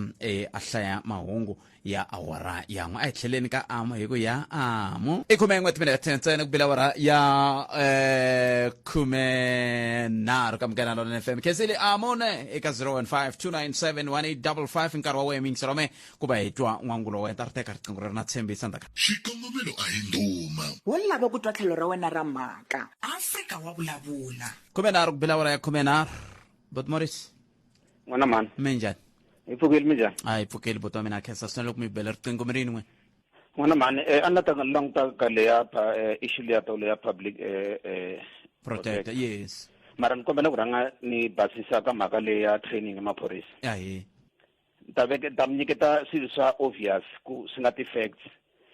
a hlaya mahungu ya awara ya n'we. A hi tlheleni ka amu hi ku ya amu i 11 timinete ntsena ku bile awara ya 13 ka Munghana Lona FM. Khensile amune eka 015 297 1855 nkarhi wa wena miyingiselo me ku va hi twa n'wangulo wa wena. Ta ri teka riqingho ri ri na tshembisa ndzhaku. Xikongomelo a hi ndhuma. Wo lava ku twa tlhelo ra wena ra mhaka. Afrika wa vulavula. 13 ku bile awara ya 13. Bot Morris. N'wana mhani. Minjhani? Hi pfukile, minjhani? A hi pfukile buti wa mina, khensa swinene loko mi bele riqingho mi ri yin'we. N'wana mhani, a ni la ta languta ka leya issue leya ta leya public protector. Yes. Mara ni kombela ku rhanga ni basisa ka mhaka leya ya training ya maphorisa. Ahi. Ta veke ta mi nyiketa swilo swa obvious ku swi nga ti-facts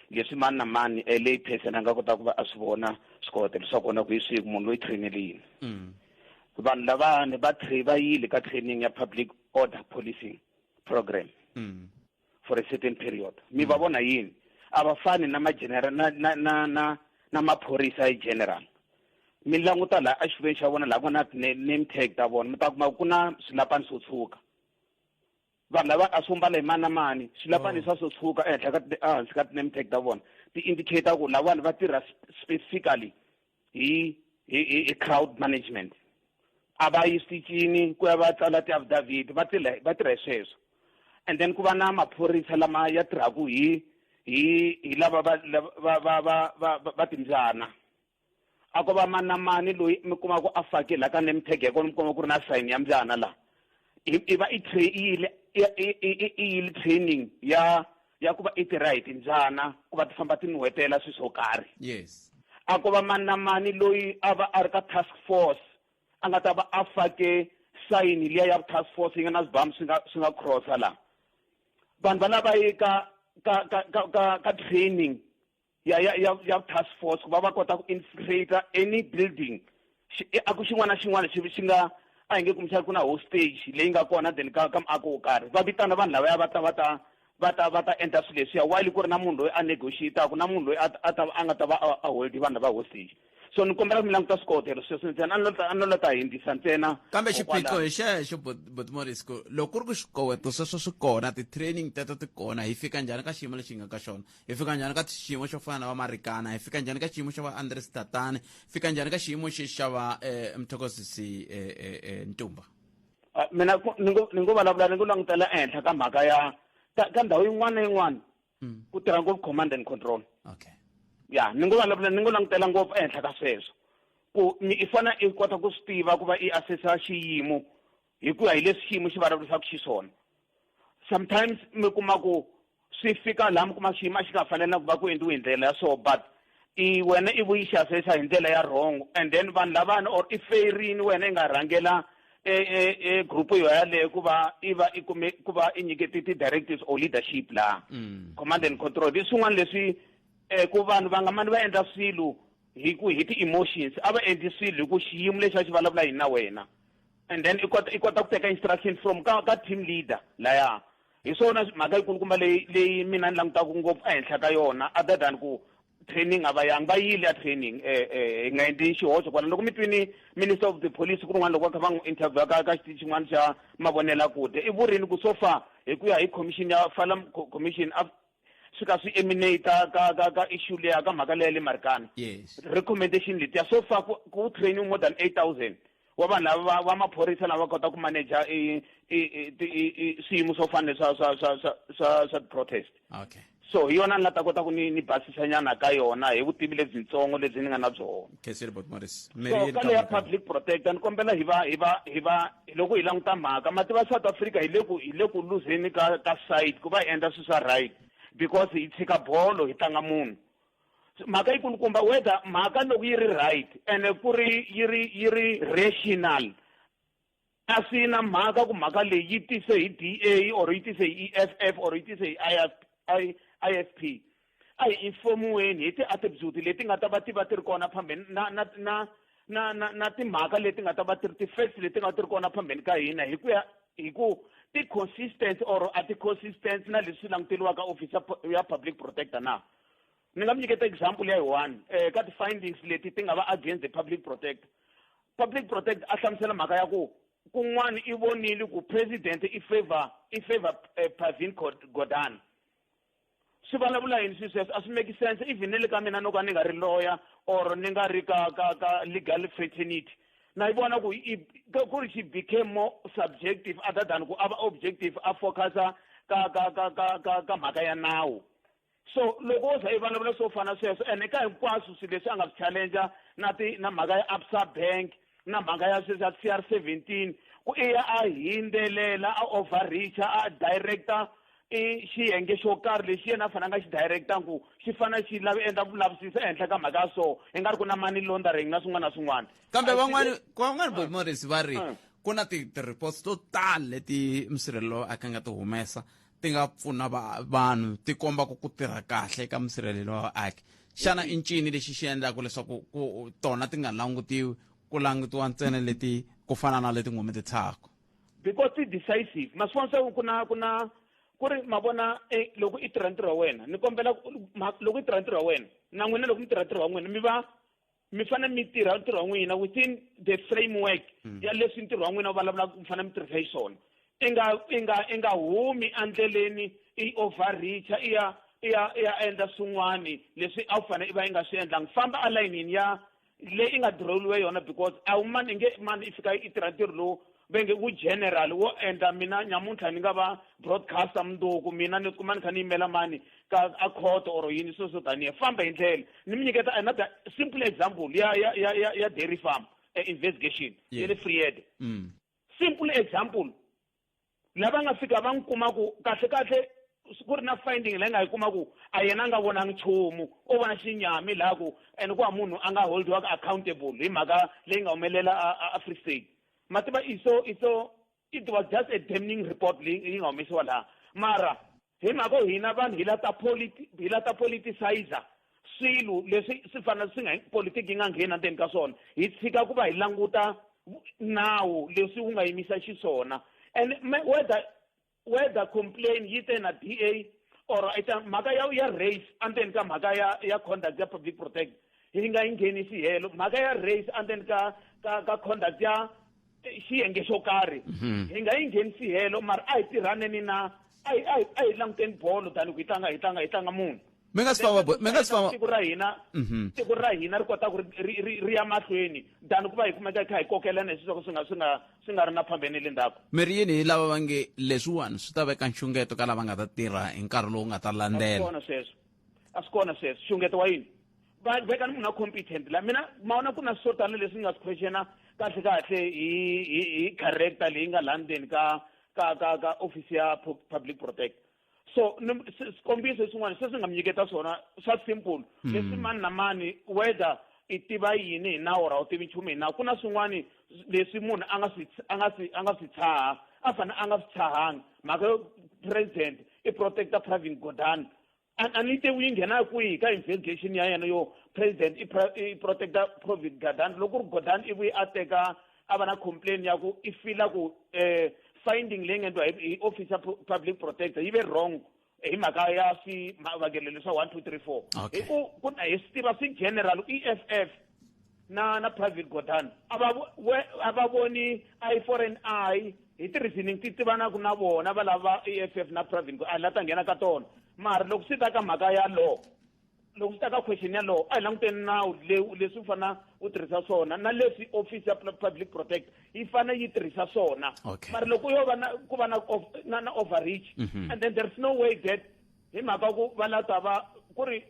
leswi mani na mani lay person a nga kota ku va a swi vona swi kota leswaku kona ku hi swihi munhu loyi trainele yini. Vanhu lavani va va yile ka training ya public order policing program for a certain period mi va vona yini a va fani na ma general na na na na na maphorisa hi general mi languta laha exifuveni xa vona laha ku nga na name tag ta vona mi ta kuma ku na swilapani swo tshuka vanhu lava a swo mbala hi mani na mani swilapani oh. swa swo tshuka ehenhla ka ehansi ka ti-name tag ta vona ti-indicator ku lavawani va tirha specifically hi hi hi crowd management a va yi switichini ku ya va tsala ti-affidavit va tirha va tirha hi sweswo and then ku va na maphorisa lama ya tirhaka hi hi hi lava va va va va va va timbyana a ko va mani na mani loyi mi kuma ku a fake la ka name tag ya kona mi kuma ku ri na sign ya mbyana la i va i i i yile training ya ya ku va i tirha hi timbyana ku va ti famba ti nuhetela swilo swo karhi yes a ko va mani na mani loyi a va a ri ka task force a nga ta va a fake sayini liya ya task force yi nga na swibamu swi nga swi nga crossa la vanhu va lava yi ka ka ka ka ka training ya ya ya ya task force ku va va kota ku infiltrate any building a ku xin'wana na xin'wana xi xi nga a hi nge kumbexana ku na hostage leyi nga kona then ka ka muako wo karhi va vitana vanhu lavaya va ta va ta va ta va ta endla swilo leswiya while ku ri na munhu loyi a negotiataka na munhu loyi a ta a nga ta va a hold vanhu lava hostage so ni kombela ku mi languta swikotelo sweswo ntsena a no la ta hindzisa ntsena kambe xiphiqo hi xexo botmoris ku loko ku ri ku swikoweto sweswo swi kona ti-training teto ti kona hi fika njhani ka xiyimo lexi hi nga ka xona hi fika njhani ka xiyimo xo fana na va marikana hi fika njhani ka xiyimo xa va andres tatane fika njhani ka xiyimo xi xa va um mthokozisi um ntumba ah, mina ni ngo ni ngo vulavula ni ngo langutela ehenhla ka mhaka ya ka ndhawu yin'wana na yin'wana mm. ku tirha ngopfu command and control okay ya ni ngo vulavula ni ngo langutela ngopfu ehenhla ka sweswo ku i fana i kota ku swi tiva ku va i assessa xiyimo hi ku ya hi leswi xiyimo xi vulavurisaka xiswona sometimes mi kuma ku swi fika laha mi kuma xiyimo a xi nga fanelanga ku va ku endliwe hi ndlela ya so but i wena i vuyi xi hi ndlela ya wrong and then vanhu lavani or i feyirini wena i nga rhangela e, e, e group yo yaleyo ku va i va i kume ku va i nyikete ti-directives or leadership laha mm. command and control leswi swin'wana leswi um ku vanhu va nga mani va endla swilo hi ku hi ti-emotions a va endli swilo hi ku xiyimo lexi a xi vulavula yini na wena and then i kota i kota ku teka instruction from ka ka team leader laya hi swona mhaka yikulukumba leyi leyi mina ni langutaka ngopfu ehenhla ka yona other than ku training a va yangi va yile ya training eh, eh, hi nga endli xihoxo kwala loko mi twini minister of the police ku rin'wana loko va kha va n'wi interview ka ka xitichi xin'wana xa mavonelakude i vurini ku so far hi ku ya hi commission ya falam commission swi ka swi eminate ka ka ka issue leya ka mhaka leya le marikana yes recommendation letiya so far ku ku training more than 8000 wa vanhu lava va maphorisa lava kota ku manager i i swiyimo swo fana swa swa swa swa swa swa protest okay so hi yona ni nga ta kota ku ni ni basisanyana ka yona hi vutivi lebyintsongo lebyi ni nga na byona Khensile Bot Morris so ka leya public protector ni kombela hi va hi va hi va loko hi languta mhaka mativa South Africa hi le ku hi le ku luzeni ka ka side ku va hi endla swilo swa right because hi tshika bolo hi tlanga munhu mhaka yikulukumba whether mhaka loko yi ri right ene ku ri yi ri yi ri rational a swi na mhaka ku mhaka leyi yi tise hi DA or yi tise hi EFF or yi tise hi IFP a hi informiweni hi ti-attribute leti nga ta va ti va ti ri kona phambeni na na na na na na timhaka leti nga ta va ti ri ti-facts leti nga ti ri kona phambeni ka hina hi ku ya hi ku ti-consistent or a ti-consistent na leswi languteriwaka office ya public protector na ni nga mi nyiketa example ya yi one um ka ti-findings leti ti nga va against the public protector public protector a hlamusela mhaka ya ku kun'wana i vonile ku president i favor i favor eh, Pravin Gordhan swi vulavula yini swilo sweswo a swi make sense even ni le ka mina no ka ni nga ri lawyer or ni nga ri ka ka ka legal fraternity na yi vona ku ku ri she became more subjective other than ku a va objective a focusa ka ka ka ka ka ka mhaka ya nawu so loko wo za i vulavula swo fana sweswo ene ka hinkwaswo swilo leswi a nga swi challenger na ti na mhaka ya absa bank na mhaka ya sweswi ya CR 17 ku i ya a hindzelela a overreacha a director i xiyenge xo karhi lexi yena a fanele a nga xi directa ku xi fanele xi lava endla vulavisisi ehenhla ka mhaka ya so i nga ri ku na money laundering na swin'wana na swin'wana kambe van'wani van'wani Bobby Morris va ri ah. ku na ti-reports to tala leti musirhelelo a ka nga ti humesa ti nga pfuna vanhu ti komba ku ku tirha kahle ka musirhelelo wa vaaki xana i ncini lexi xi endlaka leswaku ku tona ti nga langutiwi ku langutiwa ntsena leti ku fana na leti ngome ti tshako Because ti decisive. Ma swi vona swa ku na ku na ku ri ma vona loko i tirha ntirho wa wena, ni kombela loko i tirha ntirho wa wena, na n'wina loko mi tirha ntirho wa n'wina, mi va mi fanele mi tirha ntirho wa n'wina within the framework ya leswi ntirho wa n'wina wu vulavulaka, mi fanele mi tirhisa xiswona. I nga i nga i nga humi endleleni i overreacha i ya i ya i ya endla swin'wani leswi a wu fanele i va i nga swi endlangi. Famba alayinini ya leyi i nga diroliwe yona, because a wu mani i nge mani i fika i tirha ntirho lowu va nge wu general wo endla. Mina nyamuntlha ni nga va broadcaster, mundzuku mina ni kuma ni kha ni yimela mani ka a court or yini, swilo swo taniya. Famba hi ndlela. Ni mi nyiketa another simple example ya dairy farm investigation ya le Vrede. Simple example, lava nga fika va n'wi kuma ku kahle kahle ku ri na finding leyi nga yi kuma ku a yena a nga vonangi nchumu, o vona xinyami laha ku and ku ha munhu a nga holdiwaka accountable hi mhaka leyi nga humelela a Free State. Ma tiva, iso it was just a damning report leyi yi nga humesiwa laha, mara hi mhaka hina vanhu hi la ta hi la ta politicizer swilo leswi swi fanele swi nga politiki yi nga ngheni endzeni ka swona, hi tshika ku va hi languta nawu leswi wu nga yimisa xiswona. And whether complain yi te na DA or ita mhaka ya race endzeni ka mhaka ya conduct ya public protect, hi nga yi nghenisi helo mhaka ya race endzeni ka conduct ya xiyenge xo karhi, hi nga yi nghenisi helo. Mara a hi tirhaneni na a hi languteni bolo tani ku hi tlanga hi tlanga hi tlanga munhu. Mi nga si famba, mi nga si famba. Tiko ra hina, tiko ra hina ri kota ku ri ya mahlweni than ku va hi kumeka hi kha hi kokelana hi swilo swi nga ri na phambeni le ndzhaku. Mi ri yini hi lava va nge leswiwani swi ta veka nxungeto ka lava nga ta tirha hi nkarhi lowu nga ta A swi landzela? Kona sweswo, a swi kona sweswo. Xungeto wa yini? Va vekani munhu a competent la. Mina ma vona ku na swo tala leswi ni nga swi questiona kahle kahle hi character leyi nga laha ndzeni ka office ya public protect. So swikombiso swin'wana sweswi nga mi nyiketa swona swa simple, leswi mani na mani, whether i tiva yini hi nawu or a wu tivi nchumu hi nawu, ku na swin'wani leswi munhu a nga swi tshaha, a fanele a nga swi tshahangi. Mhaka yo president i protector Pravin Gordhan, a ni tivi yi nghena kwihi ka investigation ya yena yo president i protector Pravin Gordhan. Loko ku ri Gordhan i vuye a teka a va na complain ya ku i fila ku finding leyi nga endliwa hi office ya public protector yi ve wrong hi mhaka ya swivangelo leswa 1 2 3 4, hi ku ku hi swi tiva swi general EFF na Pravin Gordhan a va voni eye for an eye hi ti-reasoning ti tivanaka na vona va lava EFF na Pravin, a la ta nghena ka tona. Mara loko swi ta ka mhaka ya law, loko swi ta ka question ya law, a hi languteni nawu leswi u fanele u tirhisa swona na leswi office ya public protect yi fanele yi tirhisa swona. Mara loko yo va na ku va na overreach, and then there's no way that hi mhaka ku va la ta va ku ri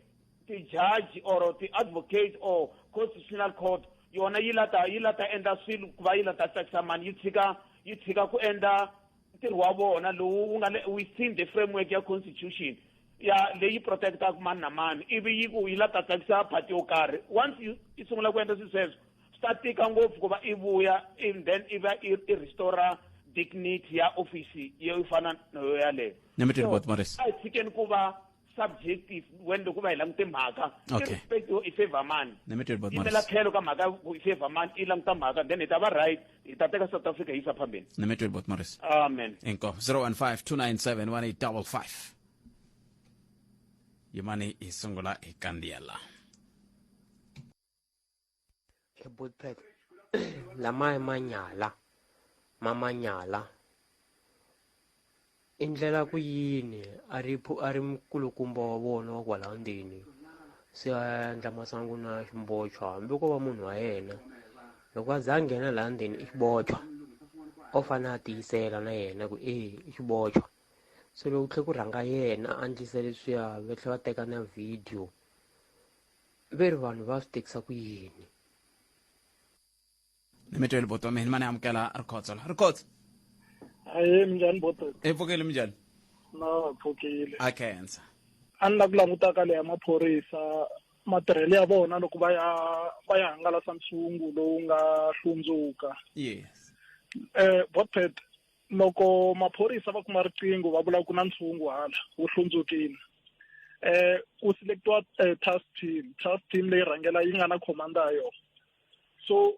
ti-judge or ti-advocate or constitutional court yona yi la ta endla swilo ku va yi la ta tsakisa mani, yi tshika ku endla ntirho wa vona lowu wu nga le within the framework ya constitution ya leyi protectaka mani na mani, ivi yi ku yi la ta tsakisa party yo karhi. Once yi sungula ku endla swilo sweswo, swi ta tika ngopfu ku va i vuya and then i va i restore dignity ya office yo fana na yo yaleyo. Ni mi twile, Bot Morris. A hi tshikeni ku va subjective when loko va hi langute mhaka, irrespective i favor mani. Ni mi twile, Bot Yimela Morris. tlhelo ka mhaka ku i favor mani, i languta mhaka, then hi ta va right, hi ta teka South Africa hi yisa phambeni. Ni mi twile, Bot Morris. Amen. Inkomu. 015 297 1855. Yimani hi sungula hi kandziyela. Botpet lama manyala mamanyala i ndlela ku yini a ri a ri mukulukumba wa vona wa kwala ndzeni, se a endla masangu na ximbochwa, hambi ko va munhu wa yena. Loko a za a nghena laha ndzeni i xibochwa, o fanele a tiyisela na yena ku e i xibochwa. Se loko tlhe ku rhanga yena a endlisa leswiya, va tlhela va teka na video, ve ri vanhu va swi tekisa ku yini? Ni mi twile, bot wa mina. Mani amukela Rikhotso la. Rikhotso. Aye, minjhani bote? I pfukile, minjhani? Na pfukile. A khensa. A ni la ku languta ka leya maphorisa, matirhelo ya vona loko va ya hangalasa ntshungu lowu nga hlundzuka. Botpet, loko maphorisa va kuma riqingho va vula ku na ntshungu hala wu hlundzukile, ku selectiwa task team leyi rhangela yi nga na commander ya yona. So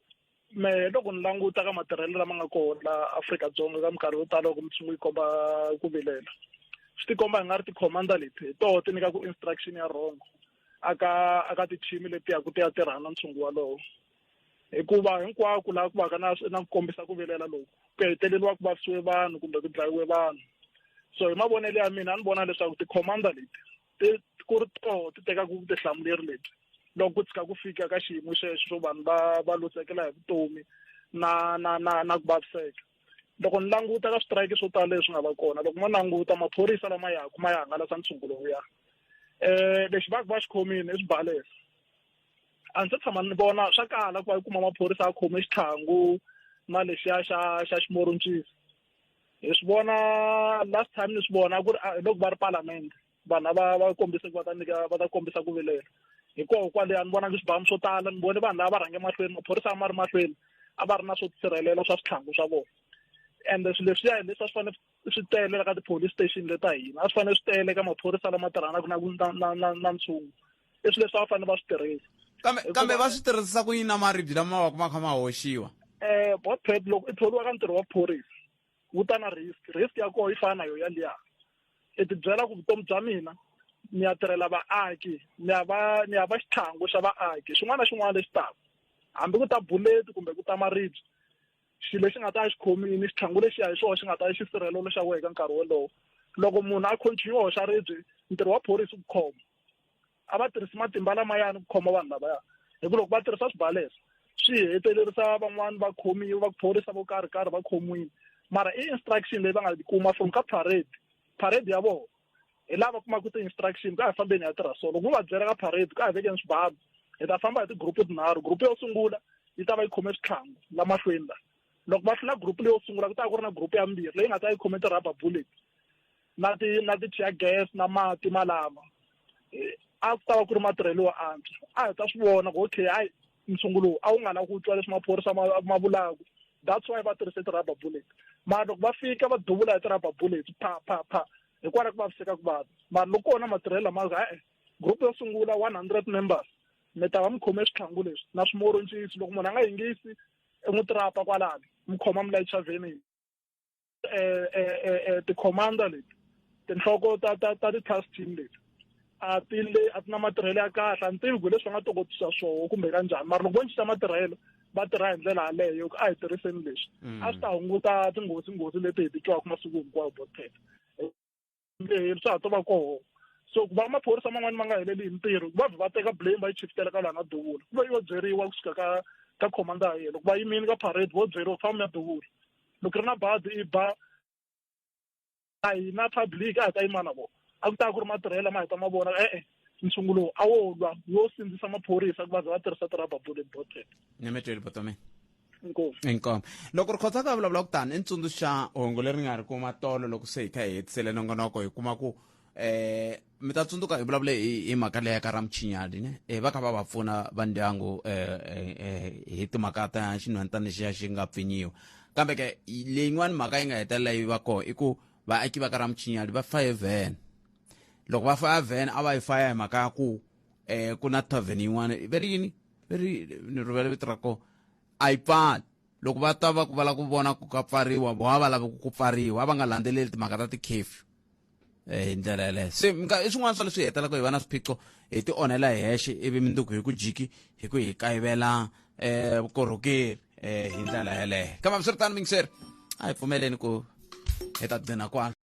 Mehe loko ni languta ka matirhelo lama nga kona la Afrika-Dzonga ka minkarhi yo tala loko mintshungu yi komba ku vilela swi tikomba hi nga ri ti-commander leti hi toho ti nyikaku instruction ya wrong aka aka ti-team leti yaku ti ya tirhana na ntshungu walowo hikuva hinkwako laha ku va ka na na ku kombisa ku vilela loku ku heteleliwa ku vavisiwe vanhu kumbe ku dlayiwe vanhu so hi mavonelo ya mina a ni vona leswaku ti-commander leti ti ku ri toho ti tekaka vutihlamuleri lebyi loko ku tshika ku fika ka xiyimo xexo xo vanhu va va luzekela hi vutomi na na na na ku vaviseka loko ni languta ka switirayiki swo tala leswi nga va kona loko mo languta maphorisa lama yaku ma ya hangalasa ntshungu lowuya um lexi va ku va xi khomile i swibalesa a ndzi se tshama ni vona swa kala ku va yi kuma maphorisa a khome xitlhangu na lexiya xa xa ximoroncisi hi swi vona last time ni swi vona ku ri loko va ri palamende vanhu a va va kombise ku va ta nyika va ta kombisa ku vilela hi koho kwale a ni vonangi swibamu swo tala ni vone vanhu lava va rhange mahlweni maphorisa a ma ri mahlweni a va ri na swo tisirhelela swa switlhangu swa vona ende swilo leswiya hi leswi a swi fanele swi tele ka ti-police station leta hina a swi fanele swi tele ka maphorisa lama tirhanaka na na na na ntshungu i swilo leswi a va fanele va swi tirhisa kambe kambe va swi tirhisisa ku yini na maribye lama va ku ma kha ma hoxiwa um botpet loko i thoriwa ka ntirho wa phorisa wu ta na risk risk ya kona yi fana na yo yaliya i tibyela ku vutomi bya mina ni ya tirhela vaaki ni ya va ni ya va xitlhangu xa vaaki xin'wana na xin'wana lexi taka hambi ku ta bullet kumbe ku ta maribye xilo lexi nga ta xi khomile xitlhangu lexiya hi xona xi nga ta xi sirhelelo xa wena eka nkarhi wolowo loko munhu a continue hoxa ribye ntirho wa phorisa ku khoma a va tirhisi matimba lamayani ku khoma vanhu lavaya hi ku loko va tirhisa swibalesa swi hetelerisa van'wani va khomiwa va phorisa vo karhi karhi va khomiwile mara i instruction leyi va nga yi kuma from ka parade parade ya vona hi lava kumaka ti-instruction ku a hi fambeni ya tirha so loko mo va byela ka parade ku a hi vekeni swibamu hi ta famba hi ti-group tinharhu group yo sungula yi ta va yi khome switlhangu la mahlweni la loko va hlula group leyo sungula ku ta ku ri na group ya mbirhi leyi nga ta yi khome ti-rubber bullet na ti na ti-tear gas na mati malama eh, a ku ta va ku ri matirhelo yo antswa a hi ta swi vona ku okay hayi ntshungu lowu a wu nga lavi ku twa leswi maphorisa ma ma vulaka that's why va tirhise ti-rubber bullet mara loko va fika va duvula hi ti-rubber bullet pha pha pha hikwalaho ku vaviseka ku vanhu mara loko kona matirhelo lama e-e group yo sungula 100 members mi ta va mi khome switlhangu leswi na swimoroncisi loko munhu a nga yingisi i n'wi trapa kwalano mi khoma mi layicha vhenini eh, eh, eh, eh ti-commander leti tinhloko ta ta ta ti-task team leti a ti le a ti na matirhelo ya kahle a ni tivi ku leswi va nga tokotisa swoho kumbe ka njhani mara loko vo cinca matirhelo va tirha hi ndlela yaleyo ku a hi tirhiseni leswi mm. a swi ta hunguta tinghozi nghozi leti hi ti twaka masiku hinkwawo botete nge swa ha to va koho so ku va maphorisa man'wani ma nga heleli hi ntirho va vhe va teka blame va yi chifitela ka laha nga duvula ku va yo byeriwa kusuka ka ka commander ya yena loko va yimile ka parade vo byeriwa ku famba ya duvula loko ri na bazi i ba a hina public a hi ta yima na vona a ku ta ku ri matirhelo lama hi ta ma vona e-e ntshungu lowu a wo lwa wo sindzisa maphorisa ku va za va tirhisa ti-rubber bullet botet nyametweli botome inkomu inkomu loko ri khotsa ka vulavula ku tani i ntsundzuxa hungu leri nga ri kuma tolo loko se hi kha hi hetisele nongonoko hi kuma ku eh mi ta tsundzuka hi vulavule hi mhaka leya ka ramchinyali ne eh va kha va va pfuna va ndyangu eh, eh, eh hi timhaka ta xinhwantana lexiya xi nga pfinyiwa kambe ke leyin'wani mhaka yi nga hetelela yi va kona i ku vaaki va ka ramchinyali va faye vhene loko va faya vhene a va yi faya hi mhaka ya ku eh ku na tavern yin'wana ve ri yini ve ri ni rivele vito ra kona a yi pfali loko va ta va ku va lava ku vona ku ka pfariwa vo a va lavi ku pfariwa a va nga landzeleli timhaka ta ti-curfew eh, hi ndlela yeleyo se i swin'wana swa leswi hi hetelaka hi va na swiphiqo hi ti onhela hi hexe ivi mindzuku hi ku jiki hi ku hi kayivela um vukorhokeri um hi ndlela yeleyo kambe hambiswiritano mingiseri a hi pfumeleni ku hi ta gcina kwala.